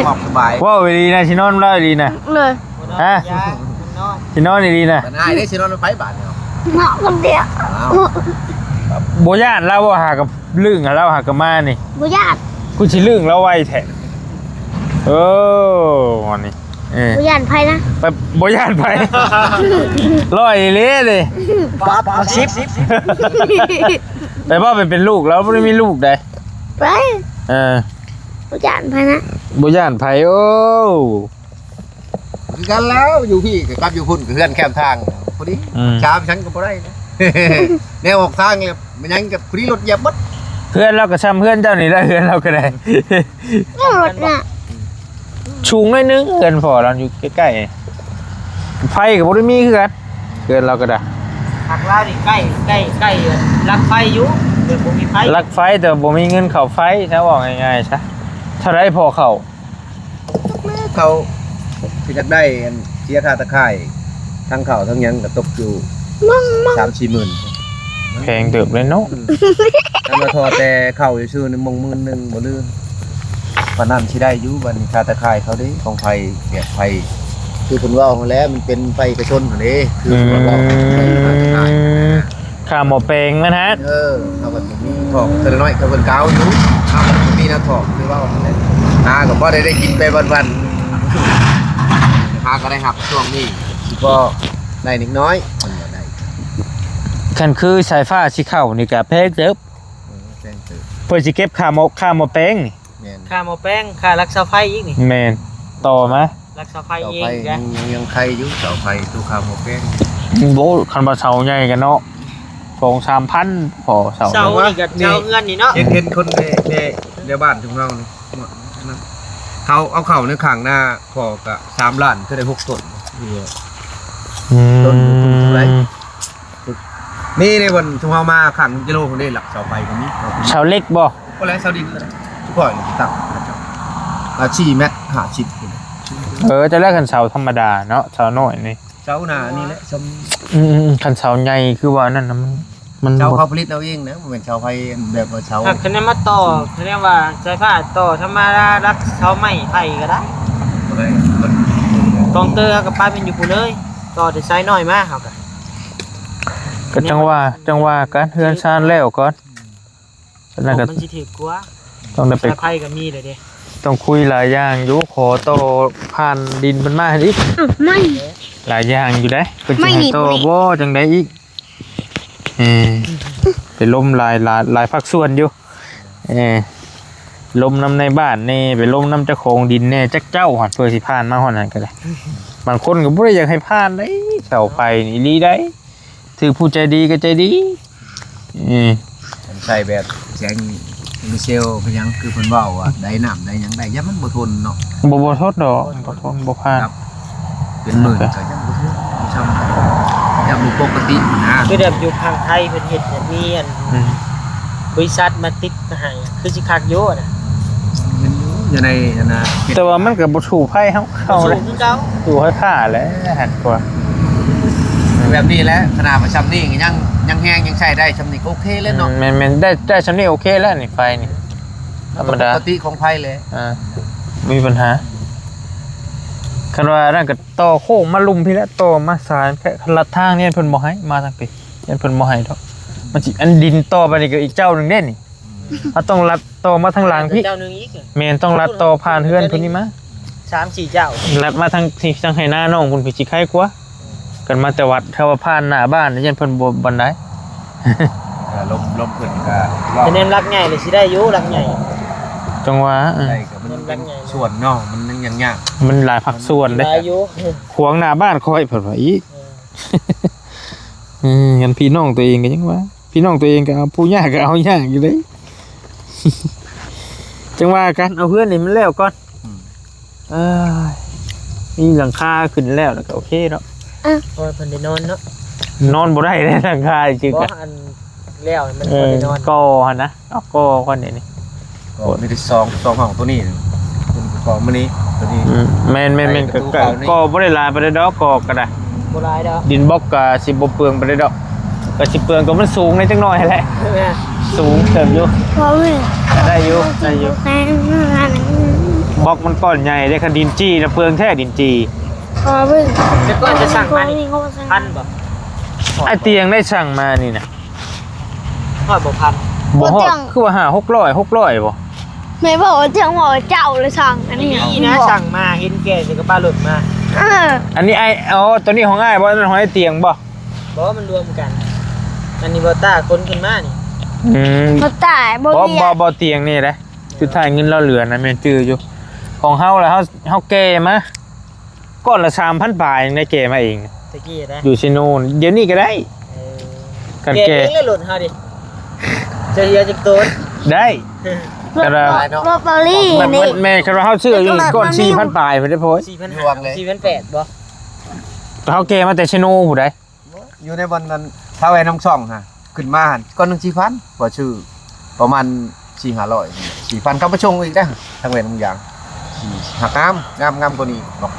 ອ່າ ສະບາຍ ເວົ້າດີໆນະ ຊິນອນບໍ່ໄດ້ດີນະ ໂດຍ ຮະ ຊິນອນດີໆນະ ບັດອ້າຍເດ້ ຊິນອນນຳໃຜບາດນີ້ ເນາະ ຄົນດຽວ ອ້າວ ບໍ່ຢ້ານລາວບໍ່ ຫາກັບລຶ້ງ ລາວຫາກັບມານີ້ ບໍ່ຢ້ານ ຄືຊິລຶ້ງລາວໄວແທ້ ເອີ ອັນນີ້ ເອີ ບໍ່ຢ້ານໃຜນະ ແບບບໍ່ຢ້ານໃຜ ຮ້ອຍອີ່ຫຼີເດ້ ປາດສິບ ແຕ່ວ່າໄປເປັນລູກ ລາວບໍ່ໄດ້ມີລູກໃດ ໄປ ເອີ ບໍ່ຢ້ານໃຜນະ ບໍ່ຢ້ານໃຜ ໂອ້ ຄືກັນແລ້ວ ຢູ່ພີ້ກໍກັບຢູ່ພຸ້ນກໍເຮືອນແຄມທາງ ພໍດີ ອືມ ຊາມສັງກໍບໍ່ໄດ້ນະ ແນວອອກທາງແລ້ວ ມັນຫຍັງກໍພໍດີລົດຢຽບໝົດ ເຮືອນລາວກໍຊ່ຳເຮືອນເຈົ້ານີ້ແຫຼະ ເຮືອນລາວກໍໄດ້ ລົດນະ ສູງໜ້ອຍໜຶ່ງ ເຮືອນພໍ່ລາວຢູ່ໃກ້ໆ ໄຟກໍບໍ່ໄດ້ມີຄືກັນ ເຮືອນລາວກໍໄດ້ ທາງລາວນີ້ໃກ້ ໃກ້ ໃກ້ຫຼັກໄຟຢູ່ ແຕ່ບໍ່ມີໄຟ ຫຼັກໄຟແຕ່ບໍ່ມີເງິນເຂົ້າໄຟ ຖ້າເວົ້າງ່າຍໆຊະ ເທົ່າໃດພໍເຂົ້າ ເຂົາຄືຢາກໄດ້ອັນເສຍຄ່າຕາຂ່າຍ ທັງເຂົ້າທັງຫຍັງກໍຕົກຢູ່ສາມສີ່ໝື່ນ ແພງເຕີບເລີຍເນາະ ອືມ ຄັນວ່າທໍ່ແຕ່ເຂົ້າຊື່ໆນີ້ມົງໝື່ນໜຶ່ງບໍ່ລືມ ປານນັ້ນຊິໄດ້ຢູ່ ບັດນີ້ຄ່າຕາຂ່າຍເຂົາເດ້ ຂອງໃຜແບບໃຜ ຄືເພິ່ນເວົ້າຫັ້ນແຫຼະ ມັນເປັນໄຟເອກະຊົນຫັ້ນເດ້ ຄືເພິ່ນເວົ້າ ອືມ ຄ່າໝໍ້ແປງນັ້ນຮະ ເອີ ເຮົາກໍບໍ່ມີຖອກ ເທື່ອລະໜ້ອຍກໍເພິ່ນກໍເອົາຢູ່ ເຮົາກໍບໍ່ມີແນວຖອກ ຄືເວົ້າຫັ້ນແຫຼະ ຫາກໍພໍໄດ້ ໄດ້ກິນໄປວັນໆ ຫາກໍໄດ້ຮັບຊ່ວງນີ້ ຊິພໍໄດ້ນິດໜ້ອຍ ເພິ່ນວ່າໄດ້ ຄັນຄືສາຍຟ້າຊິເຂົ້ານີ້ກໍແພງເຕີບ ເອີ ແພງເຕີບ ເພິ່ນຊິເກັບຄ່າໝໍ້ ຄ່າໝໍ້ແປງນີ້ ແມ່ນ ຄ່າໝໍ້ແປງ ຄ່າລັກເສົາໄຟອີກນີ້ ແມ່ນ ຕໍ່ມາ ລັກເສົາໄຟເອງ ເສົາໄຟ ເດ້ ຍັງ ຍັງ ຍັງໄຄຢູ່ ເສົາໄຟ ຕູ້ຄ່າໝໍ້ແປງ ໂອ້ ຄັນວ່າເສົາໃຫຍ່ກັນເນາະ ສອງສາມພັນ ພໍເສົາ ເສົານີ້ກໍເສົາເຮືອນນີ້ເນາະ ເຫັນ ເຫັນຄົນແຕ່ ແຕ່ ແຖວບ້ານຊຸມເຮົານີ້ ເຂົາເອົາເຂົ້າໃນຂ້າງນາ ພໍກໍສາມລ້ານ ຄືໄດ້ຫົກຕົ້ນ ອືມ ຕົ້ນເທົ່າໃດ ນີ້ໃນບ່ອນຊຸມເຮົາມາຂ້າງກິໂລພຸ້ນເດ້ ຫຼັກເສົາໄຟກໍມີ ເສົາເຫຼັກບໍ່? ບໍ່ແລ້ວເສົາດິນກໍໄດ້ ຊຸມຂ້ອຍນີ້ຕັ້ງ ອ່າ ສີ່ແມັດຫ້າສິບພຸ້ນ ເອີ ແຕ່ລະຄັນເສົາທຳມະດາເນາະ ເສົານ້ອຍນີ້ ເສົາໜ້ານີ້ແຫຼະ ຊຳ ອືມໆ ຄັນເສົາໃຫຍ່ຄືວ່ານັ້ນນະ ມັນ ມັນ ເສົາ ບໍ່ ເຂົາຜະລິດເອົາເອງນະ ບໍ່ແມ່ນເສົາໄຟແບບວ່າເສົາ ຖ້າຄະແນນມາຕໍ່ ຄະແນນວ່າສາຍຟ້າຕໍ່ທຳມະດາ ຫຼັກເສົາໄມ້ໄຜ່ກໍໄດ້ ບໍ່ໄດ້ ມັນ ກອງເຕີເຮົາກໍປະມັນຢູ່ພຸ້ນເລີຍ ຕໍ່ແຕ່ສາຍນ້ອຍມາ ເຮົາກໍ ກໍຈັ່ງວ່າ ຈັ່ງວ່າກັນ ເຮືອນຊານແລ້ວກ່ອນ ແລ້ວກໍ ມັນຊິຖືກກວ່າ ຕ້ອງໄດ້ໄປ ສາຍໄຟກໍມີແລ້ວເດ້ ຕ້ອງຄຸຍຫຼາຍຢ່າງຢູ່ ຂໍຕໍ່ຜ່ານດິນເພິ່ນມາໃຫ້ອີກ ອ້າວ ໄມ້ ຫຼາຍຢ່າງຢູ່ເດ້ ເພິ່ນຊິໃຫ້ຕໍ່ບໍ່ ຈັ່ງໃດອີກ ເອີ ໄປລົມຫຼາຍ ຫຼາຍ ຫຼາຍພາກສ່ວນຢູ່ ເອີ ລົມນຳນາຍບ້ານແດ່ ໄປລົມນຳເຈົ້າຂອງດິນແດ່ ຈັກເຈົ້າຫັ້ນ ເພື່ອຊິຜ່ານມາຮອດນັ້ນກໍໄດ້ ບາງຄົນກໍບໍ່ໄດ້ຢາກໃຫ້ຜ່ານເດ້ ເສົາໄຟນີ້ອີ່ຫຼີໃດ ຖືກຜູ້ໃຈດີກໍໃຈດີ ເອີ ໃຊ້ແບບແສງເຊວເປັນຫຍັງ ຄືເພິ່ນເວົ້າວ່າ ໄດ້ນ້ຳໄດ້ຫຍັງໄດ້ ຢ້ານມັນບໍ່ທົນເນາະ ບໍ່ ບໍ່ທົນດອກ ບໍ່ທົນ ບໍ່ຜ່ານ ເປັນໝື່ນກໍຍັງບໍ່ຖືກ ຊ່ຳຍັງບໍ່ປົກກະຕິນະ ຄືແບບຢູ່ທາງໄທເພິ່ນເຮັດແບບມີອັນ ອືມ ບໍລິສັດມາຕິດໃຫ້ ຄືຊິຄັກຢູ່ນະ ເຫັນຢູ່ ຢູ່ໃນອັນນ່າ ແຕ່ວ່າມັນກໍບໍ່ສູ້ໄຟເຮົາ ເຮົາ ບໍ່ສູ້ຄືເກົ່າ ສູ້ໄຟຟ້າແຫຼະ ຫັກກວ່າ ແບບນີ້ແຫຼະ ຂະໜາດວ່າຊ່ຳນີ້ຍັງ ຍັງແຮງ ຍັງໃຊ້ໄດ້ ຊ່ຳນີ້ກໍໂອເຄແລ້ວເນາະ ອືມ ແມ່ນໆ ໄດ້ ໄດ້ຊ່ຳນີ້ໂອເຄແລ້ວນີ້ ໄຟນີ້ ທຳມະດາ ປົກກະຕິຂອງໄຟແຫຼະ ອ່າ ບໍ່ມີບັນຫາ ຄັນວ່ານັ້ນກໍ ຕໍ່ໂຄ້ງມາລຸ່ມພີ້ແຫຼະ ຕໍ່ມາສາຍ ລັດທາງນີ້ເພິ່ນບໍ່ໃຫ້ມາທາງພີ້ ຢ້ານເພິ່ນບໍ່ໃຫ້ດອກ ມັນຊິ ອັນດິນຕໍ່ໄປນີ້ກໍອີກເຈົ້າໜຶ່ງເດ້ນີ້ ເຮົາຕ້ອງລັດຕໍ່ມາທາງຫຼັງພີ້ ເຈົ້າໜຶ່ງອີກ ແມ່ນ ຕ້ອງລັດຕໍ່ຜ່ານເຮືອນເພິ່ນນີ້ມາ ສາມສີ່ເຈົ້າ ລັດມາທາງພີ້ ທາງໄຮ່ນານ້ອງເພິ່ນພີ້ຊິໄຄກວ່າ ກັນມາແຕ່ວັດ ຖ້າວ່າຜ່ານໜ້າບ້ານຢ້ານເພິ່ນບໍ່ ບໍ່ໄດ້ ເອີ ລົມ ລົມຂຶ້ນກໍ ແຕ່ແນມຫຼັກໃຫຍ່ນີ້ຊິໄດ້ຢູ່ ຫຼັກໃຫຍ່ ຈັ່ງວ່າ ເອີ ໄດ້ ມັນເປັນສ່ວນເນາະ ມັນຍັງຍາກ ມັນຫຼາຍພາກສ່ວນເດ້ ຫຼາຍຢູ່ ຂວາງໜ້າບ້ານຂ້ອຍເພິ່ນວ່າອີກ ເອີ ເອີ ກັນພີ່ນ້ອງຕົວເອງກໍຍັງວ່າ ພີ່ນ້ອງຕົວເອງກໍເອົາ ຜູ້ຍາກກໍເອົາຍາກຢູ່ເດ້ ຈັ່ງວ່າກັນ ເອົາເຮືອນນີ້ມັນແລ້ວກ່ອນ ອືມ ເອີຍ ມີຫຼັງຄາຂຶ້ນແລ້ວ ແລ້ວກໍໂອເຄເນາະ ເອີ ພໍເພິ່ນໄດ້ນອນເນາະ ນອນບໍ່ໄດ້ເດ້ ຫຼັງຄາຈິງ ບໍ່ ອັນ ແລ້ວໃຫ້ມັນ ເອີ ພໍໄດ້ນອນ ກໍຫັ້ນນະ ເອົາກໍກ່ອນເດນີ້ ກໍມີແຕ່ສອງ ສອງຫ້ອງ ໂຕນີ້ ເປັນກໍມື້ນີ້ ໂຕນີ້ ອືມ ແມ່ນໆ ໃສ່ ກໍ ປະຕູ ກໍ ເຂົ້ານີ້ ກໍບໍ່ໄດ້ຫຼາຍປານໃດດອກ ກໍກໍໄດ້ ບໍ່ຫຼາຍດອກ ດິນບລັອກກໍຊິບໍ່ເປືອງປານໃດດອກ ກໍຊິເປືອງ ກໍມັນສູງແດ່ຈັກໜ້ອຍຫັ້ນແຫຼະ ແມ່ນ ສູງເຕີບຢູ່ ພໍເວີ້ຍ ໄດ້ຢູ່ ໄດ້ຢູ່ ແພງ ບລັອກມັນກ້ອນໃຫຍ່ເດ້ ຄັນດິນຈີ່ນະເປືອງແທ້ ດິນຈີ່ ພໍເວີ້ຍ ແຕ່ກ່ອນຈະສັ່ງມານີ້ ພັນບໍ່? ອ້າຍຕຽງໄດ້ສັ່ງມານີ້ນະ ຮອດບໍ່ພັນ ບໍ່ຮອດ ບໍ່ຕຽງ ຄືວ່າຫ້າຫົກຮ້ອຍ ຫົກຮ້ອຍບໍ່? ແມ່ນບໍ່ ຕຽງວ່າເຈົ້າເລີຍສັ່ງອັນນີ້ ນີ້ນະ ບໍ່ ສັ່ງມາ ເຫັນແກ່ໃສ່ກະເປົາລົດມາ ເອີ ອັນນີ້ອ້າຍ ອໍ ໂຕນີ້ຂອງອ້າຍບໍ່? ອັນນັ້ນຂອງອ້າຍຕຽງບໍ່? ບໍ່ ມັນລວມກັນ ອັນນີ້ບໍ່ຕ້າຂົນຂຶ້ນມານີ້ ອືມ ບໍ່ຕ້າ ບໍ່ ບໍ່ ບໍ່ຕຽງນີ້ແຫຼະ ສຸດທ້າຍເງິນລາວເຫຼືອນະ ແມ່ນຈື່ຢູ່ ຂອງເຮົາລະ ເຮົາ ເຮົາແກ່ມາ ກ້ອນລະສາມພັນປາຍ ຍັງໄດ້ແກ່ມາເອງ ຕະກີ້ນະ ຢູ່ເຊໂນ ດຽວນີ້ກໍໄດ້ ເອີ ຄັນແກ່ ແກ່ເອງແຫຼະລົດເຮົາດິ ຈະເຫຼືອຈັກໂຕ ໄດ້ ແຕ່ວ່າ ລົດ ລົດເບົາລີ ມັນ ນີ້ ມັນແມ່ນ ຄັນວ່າເຮົາຊື້ຢູ່ນີ້ ກ້ອນສີ່ພັນປາຍພຸ້ນເດ້ ໂພດ ສີ່ພັນຫ້າ ສີ່ພັນແປດບໍ່? ເຮົາແກ່ມາແຕ່ເຊໂນພຸ້ນໃດ ຢູ່ໃນບ່ອນນັ້ນ ຖ້າແວ່ນອງຊ່ອງຫັ້ນ ຂຶ້ນມາຫັ້ນ ກ້ອນໜຶ່ງສີ່ພັນ ຂ້ອຍຊື້ປະມານສີ່ຫ້າຮ້ອຍ ສີ່ພັນ ເຂົາໄປສົ່ງອີກເດ້ ທາງແວ່ນອງຢາງ ທີ່ຫາກງາມ ງາມ ງາມກວ່ານີ້ບອກ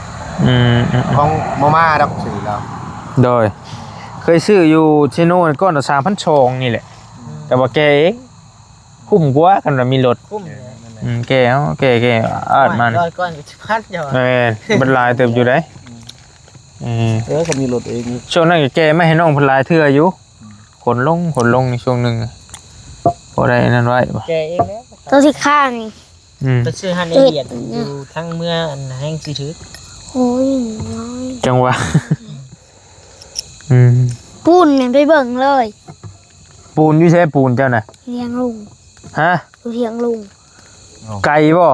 ອືມ ຂອງມາມ່າດອກ ຊື້ແລ້ວ ໂດຍ ເຄີຍຊື້ຢູ່ເຊໂນ ກ້ອນລະສາມພັນສອງນີ້ແຫຼະ ອືມ ແຕ່ວ່າແກ່ເອງ ຄຸ້ມກວ່າ ຄັນວ່າມີລົດ ຄຸ້ມແຫຼະ ອືມ ແກ່ເອົາ ແກ່ ແກ່ອາດມາ ຮ້ອຍກ້ອນກໍສິບພັນເຈົ້າ ແມ່ນ ມັນຫຼາຍເຕີບຢູ່ເດ້ ອືມ ເອີ ເອີ ກໍມີລົດເອງຢູ່ ຊ່ວງນັ້ນກໍແກ່ມາໃຫ້ນ້ອງເພິ່ນຫຼາຍເທື່ອຢູ່ ຂົນລົງ ຂົນລົງໃນຊ່ວງໜຶ່ງ ພໍໄດ້ອັນນັ້ນໄວ້ ແກ່ເອງແຫຼະ ໂຕຊິຄ້າງນີ້ ອືມ ໄປຊື້ຫັ້ນໃນວຽດ ເຮັດ ຢູ່ທາງເມືອງອັນແຮງຊິຖືກ ໂອ້ຍ ຈັ່ງຫວະ ອືມ ປູນນີ້ໄປເບິ່ງເລີຍ ປູນຢູ່ໃສ ປູນເຈົ້ານະ? ທຽງລຸງ ຮະ? ຢູ່ທຽງລຸງ ໄກບໍ່?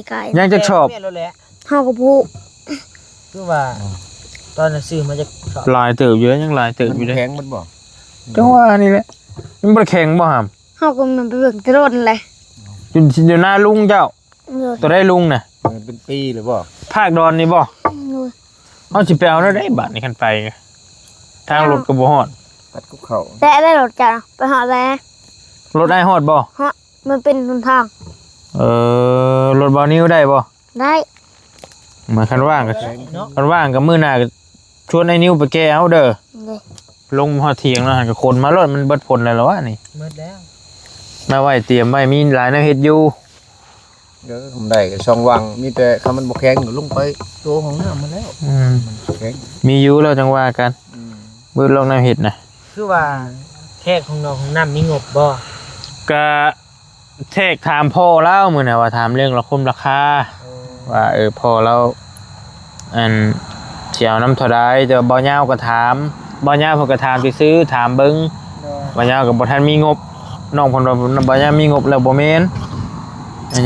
ໄກໆ ຍັງຈັກຊອບ? ເຮົາກໍບໍ່ຮູ້ ຄືວ່າ ອໍ ຕອນນັ້ນຊື້ມາຈັກຊອບ? ຫຼາຍເຕີບຢູ່ເດ້ ຍັງຫຼາຍເຕີບຢູ່ເດ້ ມັນແຂງໝົດບໍ່? ຈັ່ງຫວະນີ້ແຫຼະ ມັນບໍ່ໄດ້ແຂງບໍ່ຫຳ? ເຮົາກໍແມ່ນໄປເບິ່ງແຕ່ດົນແຫຼະ ຢູ່ ຢູ່ນາລຸງເຈົ້າ ໂດຍ ໂຕໃດລຸງນະ? ເອີ ເປັນປີແລ້ວບໍ່? ພາກດອນນີ້ບໍ່? ໂດຍ ເຮົາຊິໄປເອົາແນວໃດບາດນີ້ ຄັນໄປ ທາງລົດກໍບໍ່ຮອດ ຕັດກັບເຂົາ ແຕ່ໄດ້ລົດເຈົ້າ ໄປຮອດແລ້ວ ລົດອ້າຍຮອດບໍ່? ຮອດ ມັນເປັນຫົນທາງ ເອີ ລົດບ່າວນິວໄດ້ບໍ່? ໄດ້ ມາ ຄັນວ່າງກໍ ເນາະ ຄັນວ່າງກໍມື້ໜ້າກໍຊວນອ້າຍນິວໄປແກ່ເອົາເດີ ໂດຍ ລົງຮອດຖຽງແລ້ວ ກໍຂົນມາໂລດ ມັນເບິດຜົນແລ້ວລະວະນີ້ ເບິດແລ້ວ ມາໄວ້ຕຽມໄວ້ ມີຫຼາຍແນວເຮັດຢູ່ ເອີ ຄັນໄດ້ກໍຊ່ອງວ່າງ ມີແຕ່ຄັນມັນບໍ່ແຂງກໍລົງໄປໂຕຫ້ອງນ້ຳມາແລ້ວ ອືມ ມັນແຂງ ມີຢູ່ແລ້ວຈັ່ງວ່າກັນ ອືມ ເບິດລອກແນວເຮັດນະ ຄືວ່າແຂກຂອງນ້ອງຂອງນ້ຳມີງົບບໍ່? ກະແທກຖາມພໍ່ລາວມື້ນັ້ນວ່າ ຖາມເລື່ອງລະຄົມລາຄາ ໂອ້ ວ່າ ເອີ ພໍ່ລາວ ອັນ ຊິເອົານຳເທົ່າໃດ ແຕ່ວ່າບ່າວຍາວກໍຖາມ ບ່າວຍາວເພິ່ນກໍຖາມຊື່ໆ ຖາມເບິ່ງ ໂດຍ ບ່າວຍາວກໍບໍ່ທັນມີງົບ ນ້ອງເພິ່ນວ່າບ່າວຍາວມີງົບແລ້ວບໍ່ແມ່ນ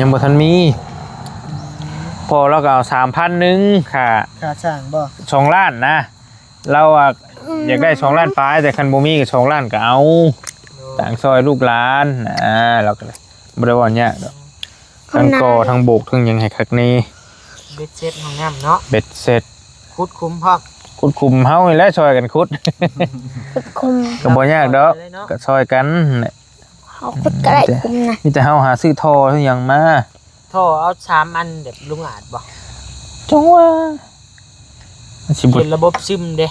ຍັງບໍ່ທັນມີ ອືມ ພໍ່ລາວກໍເອົາສາມພັນໜຶ່ງ ຄ່າ ຄ່າສ້າງບໍ່? ສອງລ້ານນະ ລາວວ່າ ອືມ ຢາກໄດ້ສອງລ້ານປາຍ ແຕ່ຄັນບໍ່ມີກໍສອງລ້ານກໍເອົາ ໂດຍ ຕ່າງຊ່ອຍລູກຫຼານ ອ່າ ລາວກໍເລີຍບໍ່ໄດ້ເວົ້າຍາກດອກ ທັງກໍ່ ທັງໂບກ ທັງຫຍັງໃຫ້ຄັກແນ່ ເບັດເສັດຂອງນ້ຳເນາະ ເບັດເສັດ ຂຸດຂຸມພ້ອມ ຂຸດຂຸມ ເຮົານີ້ແຫຼະຊ່ອຍກັນຂຸດ ຂຸດຂຸມ ກໍບໍ່ຍາກດອກ ຊ່ອຍກັນແຫຼະ ເຮົາຂຸດກໍໄດ້ຂຸມນະ ມີແຕ່ເຮົາຫາຊື້ທໍ່ຊື້ຫຍັງມາ ທໍ່ເອົາສາມອັນແບບລຸງອາດບໍ່? ຈັ່ງວ່າ ມັນຊິບໍ່ ເຮັດລະບົບຊຶມເດ້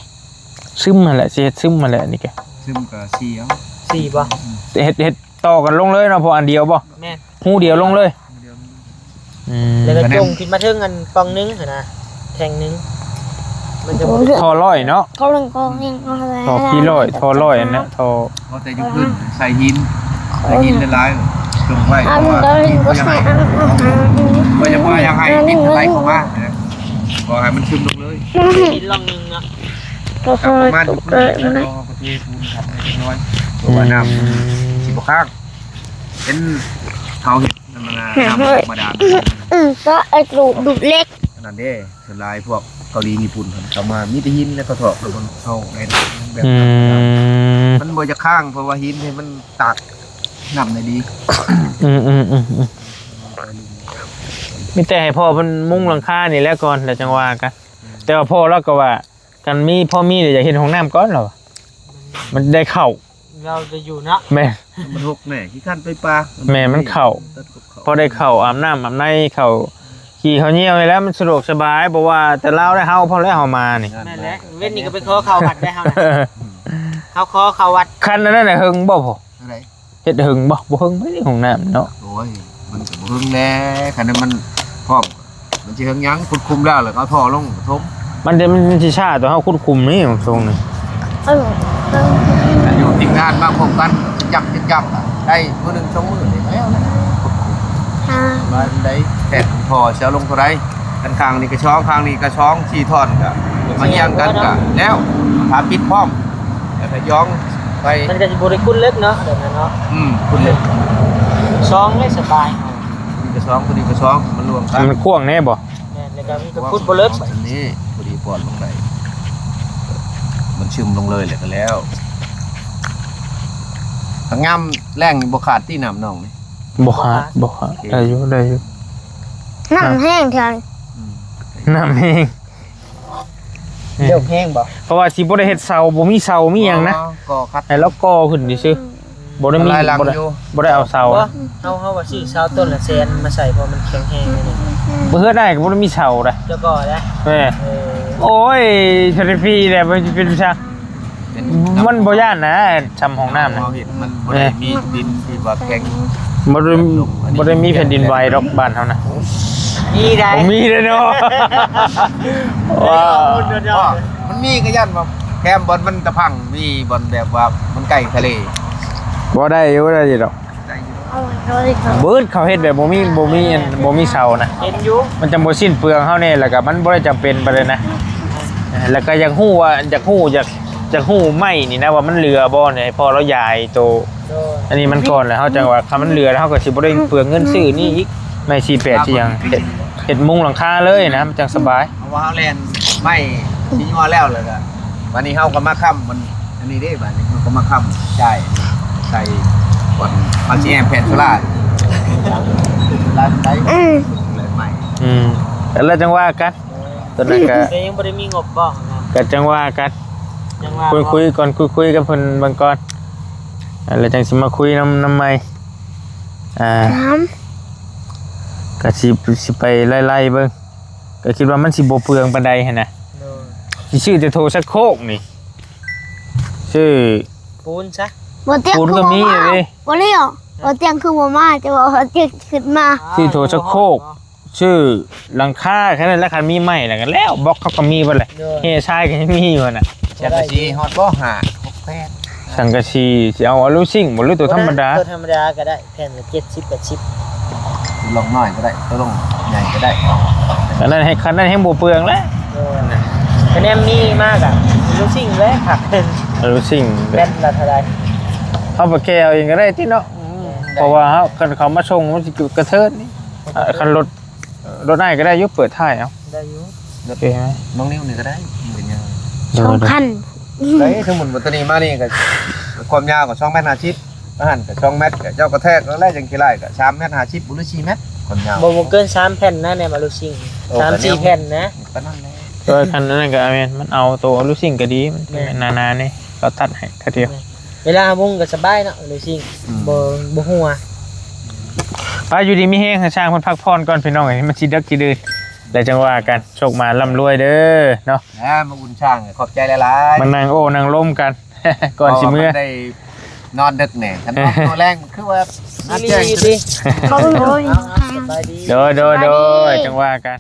ຊຶມຫັ້ນແຫຼະ ຊິເຮັດຊຶມຫັ້ນແຫຼະ ນີ້ກະ ຊຶມກະສີ່ເອົາ ສີ່ບໍ່? ເຮັດ ເຮັດຕໍ່ກັນລົງເລີຍເນາະ ເພາະອັນດຽວບໍ່? ແມ່ນ ຮູດຽວລົງເລີຍ ຮູດຽວລົງເລີຍ ອືມ ແລ້ວກໍຈົ່ງຂຶ້ນມາເທິງອັນປ່ອງໜຶ່ງຫັ້ນນະ ແທ່ງໜຶ່ງ ມັນຈະບໍ່ ທໍ່ຮ້ອຍເນາະ ທໍ່ຮ້ອຍ ທໍ່ພີຮ້ອຍ ທໍ່ຮ້ອຍອັນນະ ທໍ່ ເອົາແຕ່ຢູ່ພື້ນໃສ່ຫີນ ໃສ່ຫີນຫຼາຍໆ ຈົ່ງໄວ້ ເພາະວ່າບໍ່ຢາກໃຫ້ ບໍ່ຢາກໃຫ້ດິນໄຫຼເຂົ້າມາ ບໍ່ໃຫ້ມັນຊຶມລົງເລີຍ ດິນລ່ອງໜຶ່ງເນາະ ປະມານຢູ່ພື້ນ ແລ້ວກໍເທປູນທັບໃຫ້ເລັກນ້ອຍ ເພາະວ່ານ້ຳມັນ ອືມ ຊິບໍ່ຄ້າງ ເຫັນເຂົາເຮັດ ທຳມະດາ ທຳມະດາ ອືມ ກໍໄອ້ລູກດູດເຫຼັກ ອັນນັ້ນເດ້ ສ່ວນຫຼາຍພວກເກົາຫຼີຍີ່ປຸ່ນເຂົາມາ ມີແຕ່ຫີນ ແລ້ວກໍຖອກ ແລ້ວມັນເຂົ້າໄດ້ແບບ ອືມ ມັນບໍ່ຈະຄ້າງ ເພາະວ່າຫີນນີ້ມັນຕາກນ້ຳໄດ້ດີ ອືມໆໆ ມີແຕ່ໃຫ້ພໍ່ເພິ່ນມຸງຫຼັງຄານີ້ແຫຼະກ່ອນ ແລ້ວຈັ່ງວ່າກັນ ແຕ່ວ່າພໍ່ລາວກໍວ່າ ຄັນມີ ພໍມີແລ້ວຢາກເຮັດຫ້ອງນ້ຳກ່ອນ ລາວວ່າ ມັນໄດ້ເຂົ້າ ລາວຈະຢູ່ເນາະ ແມ່ນ ມັນຫົກແນ່ ຂີ້ຄັນໄປປ່າ ແມ່ນ ມັນເຂົ້າ ພໍໄດ້ເຂົ້າ ອາບນ້ຳອາບໃນ ເຂົ້າຂີ້ເຂົ້າຍ່ຽວນີ້ແຫຼະ ມັນສະດວກສະບາຍ ບໍ່ວ່າແຕ່ລາວແລະເຮົາ ພໍແລ້ວເຮົາມານີ້ ແມ່ນແຫຼະ ເວັນນີ້ກໍໄປຂໍເຂົ້າວັດໄດ້ເຮົານະ ເຮົາຂໍເຂົ້າວັດ ຄັນອັນນັ້ນນະ ເຫິງບໍ່ພໍ່? ອັນໃດ? ເຮັດເຫິງບໍ່? ບໍ່ເຫິງເດ ຫ້ອງນ້ຳເນາະ ໂອ້ຍ ມັນກໍບໍ່ເຫິງແດ່ ຄັນມັນພ້ອມ ມັນຊິເຫິງຫຍັງ ຂຸດຂຸມແລ້ວ ແລ້ວກໍເອົາທໍ່ລົງຖົມ ມັນຈະ ມັນຊິຊ້າຕອນເຮົາຂຸດຂຸມນີ້ ຊ່ວງນີ້ ເອີ ຢູ່ທີມງານມາພົບກັນ ຈັກໆ ຈັກໆ ໄດ້ມື້ໜຶ່ງສອງມື້ນີ້ກໍແລ້ວແຫຼະ ຂຸດຂຸມ ອ່າ ວ່າໄດ້ແທກທໍ່ ຊິເອົາລົງເທົ່າໃດ ອັນຂ້າງນີ້ກໍສອງ ຂ້າງນີ້ກໍສອງ ສີ່ທ່ອນ ກໍມາຮຽງກັນກໍແລ້ວ ຖ້າປິດພ້ອມ ແລ້ວກໍຢອງໄປ ມັນກໍຊິບໍ່ໄດ້ຂຸດເລິກເນາະ ແບບນັ້ນເນາະ ອືມ ຂຸດເລິກ ສອງເລີຍສະບາຍ ນີ້ກໍສອງ ຕົວນີ້ກໍສອງ ມັນລວມກັນ ມັນກວ້າງແນ່ບໍ່? ແມ່ນ ແລ້ວກໍມັນກໍຂຸດບໍ່ເລິກ ອັນນີ້ພໍດີປອດລົງໄດ້ ມັນຊຶມລົງເລີຍແລ້ວກໍແລ້ວ ຍາມແລ້ງນີ້ບໍ່ຂາດຕິນ້ຳໜອງນີ້? ບໍ່ຂາດ ບໍ່ຂາດ ບໍ່ຂາດ ໂອເຄ ໄດ້ຢູ່ ໄດ້ຢູ່ ນ້ຳແຮງແທ້ ອືມ ນ້ຳແຮງ ເລິກແຮງບໍ່? ເພາະວ່າຊິບໍ່ໄດ້ເຮັດເສົາ ບໍ່ມີເສົາມີຫຍັງນະ ອໍ ກໍຄັດ ໃຫ້ລາວກໍ່ຂຶ້ນຊື່ໆ ອືມ ບໍ່ໄດ້ມີ ບໍ່ໄດ້ ບໍ່ໄດ້ເອົາເສົາ ບໍ່ ເຮົາ ເຮົາວ່າຊື້ເສົາຕົ້ນລະແສນມາໃສ່ ເພາະມັນແຂງແຮງນີ້ ບໍ່ ເຮືອນອ້າຍກໍບໍ່ໄດ້ມີເສົາໃດ ແລ້ວກໍໄດ້ ແມ່ນ ເອີ ໂອ້ຍ ເທື່ອໃດປີແຫຼະ ມັນຊິເປັນຈັ່ງຊັ້ນ ມັນບໍ່ຢ້ານນະ ຊ່ຳຫ້ອງນ້ຳນະ ເຮົາເຮັດມັນບໍ່ໄດ້ມີດິນທີ່ວ່າແຂງ ບໍ່ໄດ້ ບໍ່ໄດ້ມີແຜ່ນດິນໄຫວດອກບ້ານເຮົານະ ມີໄດ໋ ບໍ່ມີເດ້ເນາະ ວ້າວ ມັນມີກໍຢ້ານວ່າແຄມບ່ອນມັນຕະພັງ ມີບ່ອນແບບວ່າມັນໃກ້ທະເລ ບໍ່ໄດ້ຢູ່ ໄດ້ຢູ່ດອກ ໄດ້ຢູ່ ບຶດ ເຂົາເຮັດແບບບໍ່ມີ ບໍ່ມີອັນ ບໍ່ມີເສົານະ ເຫັນຢູ່ ມັນຈັ່ງບໍ່ສິ້ນເປືອງເຮົາແດ່ ແລ້ວກໍມັນບໍ່ໄດ້ຈຳເປັນປານໃດນະ ແລ້ວກໍຢາກຮູ້ວ່າ ຢາກຮູ້ ຢາກ ຢາກຮູ້ໄມ້ນີ້ນະວ່າມັນເຫຼືອບໍ່ນີ້ ໃຫ້ພໍ່ລາວຢາຍໂຕ ໂດຍ ອັນນີ້ມັນກ່ອນ ແລ້ວເຮົາຈັ່ງວ່າ ຄັນມັນເຫຼືອ ເຮົາກໍຊິບໍ່ໄດ້ເປືອງເງິນຊື້ນີ້ອີກ ໄມ້ສີ່ແປດ ຊິຫຍັງ ເຮັດ ເຮັດມຸງຫຼັງຄາເລີຍນະ ມັນຈັ່ງສະບາຍ ເພາະວ່າເຮົາແລ່ນໄມ້ຊິຍົວແລ້ວ ແລ້ວກໍ ບາດນີ້ເຮົາກໍມາຄ້ຳມັນ ອັນນີ້ເດ້ ບາດນີ້ເຮົາກໍມາຄ້ຳຈ່າຍໃສ່ກ່ອນ ມັນຊິແອມແຜ່ນໂຊລາ ໂຊລາໄດ້ ອືມ ເລີຍໃໝ່ ອືມ ແລ້ວຈັ່ງວ່າກັນ ຕອນນັ້ນກໍ ແຕ່ຍັງບໍ່ໄດ້ມີງົບບໍ່ນະ ກໍຈັ່ງວ່າກັນ ຍັງວ່າ ຄຸຍໆກ່ອນ ຄຸຍໆກັບເພິ່ນເບິ່ງກ່ອນ ແລ້ວຈັ່ງຊິມາຄຸຍນຳ ນຳໃໝ່ ອ່າ ຖາມ ກໍຊິ ຊິໄປໄລ່ໆເບິ່ງ ກໍຄິດວ່າມັນຊິບໍ່ເປືອງປານໃດຫັ້ນນະ ໂດຍ ຊິຊື້ແຕ່ໂຖຊັກໂຄກນີ້ ຊື້ປູນຊະ ບໍ່ຕຽງ ປູນກໍມີເດ້ ບໍ່ເລີຍ ບໍ່ຕຽງຄືບໍ່ມາ ຈະວ່າບໍ່ຕຽງຂຶ້ນມາ ຊື້ໂຖຊັກໂຄກ ຊື້ຫຼັງຄາ ແຄ່ນັ້ນແຫຼະ ຄັນມີໄມ້ແລ້ວກໍແລ້ວ ບລັອກເຂົາກໍມີເບິດແຫຼະ ໂດຍ ເຮຊາຍກໍຍັງມີຢູ່ຫັ້ນນະ ສັງກະສີຮອດບໍ່ ຫ້າ ຫົກ ແປດ ອ່າ ສັງກະສີ ຊິເອົາອາລູຊິງບໍ່ ຫຼືໂຕທຳມະດາ? ໂຕທຳມະດາກໍໄດ້ ແຜ່ນລະເຈັດສິບ ແປດສິບ ຕົວລອງນ້ອຍກໍໄດ້ ຕົວລອງໃຫຍ່ກໍໄດ້ ອັນນັ້ນໃຫ້ ຄັນນັ້ນແຮງບໍ່ເປືອງແຫຼະ. ໂດຍ ຄະແນນມີມາກະ ອາລູຊິງແຫຼະຄັກ ອາລູຊິງ ແບດລະເທົ່າໃດ? ເຮົາໄປແກ່ເອົາເອງກໍໄດ້ຕິເນາະ ອືມ ເພາະວ່າເຮົາ ຄັນເຂົາມາສົ່ງມັນຊິກະເທີນນີ້ ຄັນລົດ ລົດອ້າຍກໍໄດ້ຢູ່ ເປີດທ້າຍເອົາ ໄດ້ຢູ່ ໂອເຄໄໝ? ນ້ອງນິວນີ້ກໍໄດ້ ມັນເປັນຫຍັງ? ສອງຄັນ ໄດ້ ສົມມຸດວ່າຕົວນີ້ມານີ້ກໍ ຄວາມຍາວກໍສອງແມັດຫ້າສິບ ອັນນັ້ນກໍສອງແມັດ ກໍເຈົ້າກໍແທກແລ້ວ ຈັ່ງຂີ້ລ້າຍກໍສາມແມັດຫ້າສິບ ຫຼືສີ່ແມັດ ຄວາມຍາວ ບໍ່ ບໍ່ເກີນສາມແຜ່ນນະ ແນມອາລູຊິງ ໂອ້ ສາມສີ່ແຜ່ນນະ ປານນັ້ນແຫຼະ. ແຕ່ວ່າຄັນອັນນັ້ນກໍແມ່ນ ມັນເອົາໂຕອາລູຊິງກໍດີ ມັນ ແມ່ນ ໜາໆນີ້ ເຂົາຕັດໃຫ້ເທື່ອດຽວ ແມ່ນ ເວລາເຮົາມຸງກໍສະບາຍເນາະ ອາລູຊິງ ອືມ ບໍ່ ບໍ່ຮົ່ວ. ໄປ ຢູ່ດີມີແຮງ ໃຫ້ຊ່າງເພິ່ນພັກຜ່ອນກ່ອນພີ່ນ້ອງເອີຍ ມັນຊິເດິກຊິດື່ນ ແລ້ວຈັ່ງວ່າກັນ ໂຊກໝານລ່ຳລວຍເດີເນາະ ແລ້ວມາອຸ່ນຊ່າງ ຂອບໃຈຫຼາຍໆ ມານັ່ງໂອ້ນັ່ງລົມກັນ ກ່ອນຊິເມືອ ເພາະວ່າມັນໄດ້ນອນເດິກແດ່ ຄັນນອນໂຕແລງຄືວ່ານັດແຈ້ງ ໂອ້ຍ ເອົາ ເອົາ ສະບາຍດີ ໂດຍ ໂດຍ ໂດຍ ຈັ່ງວ່າກັນ.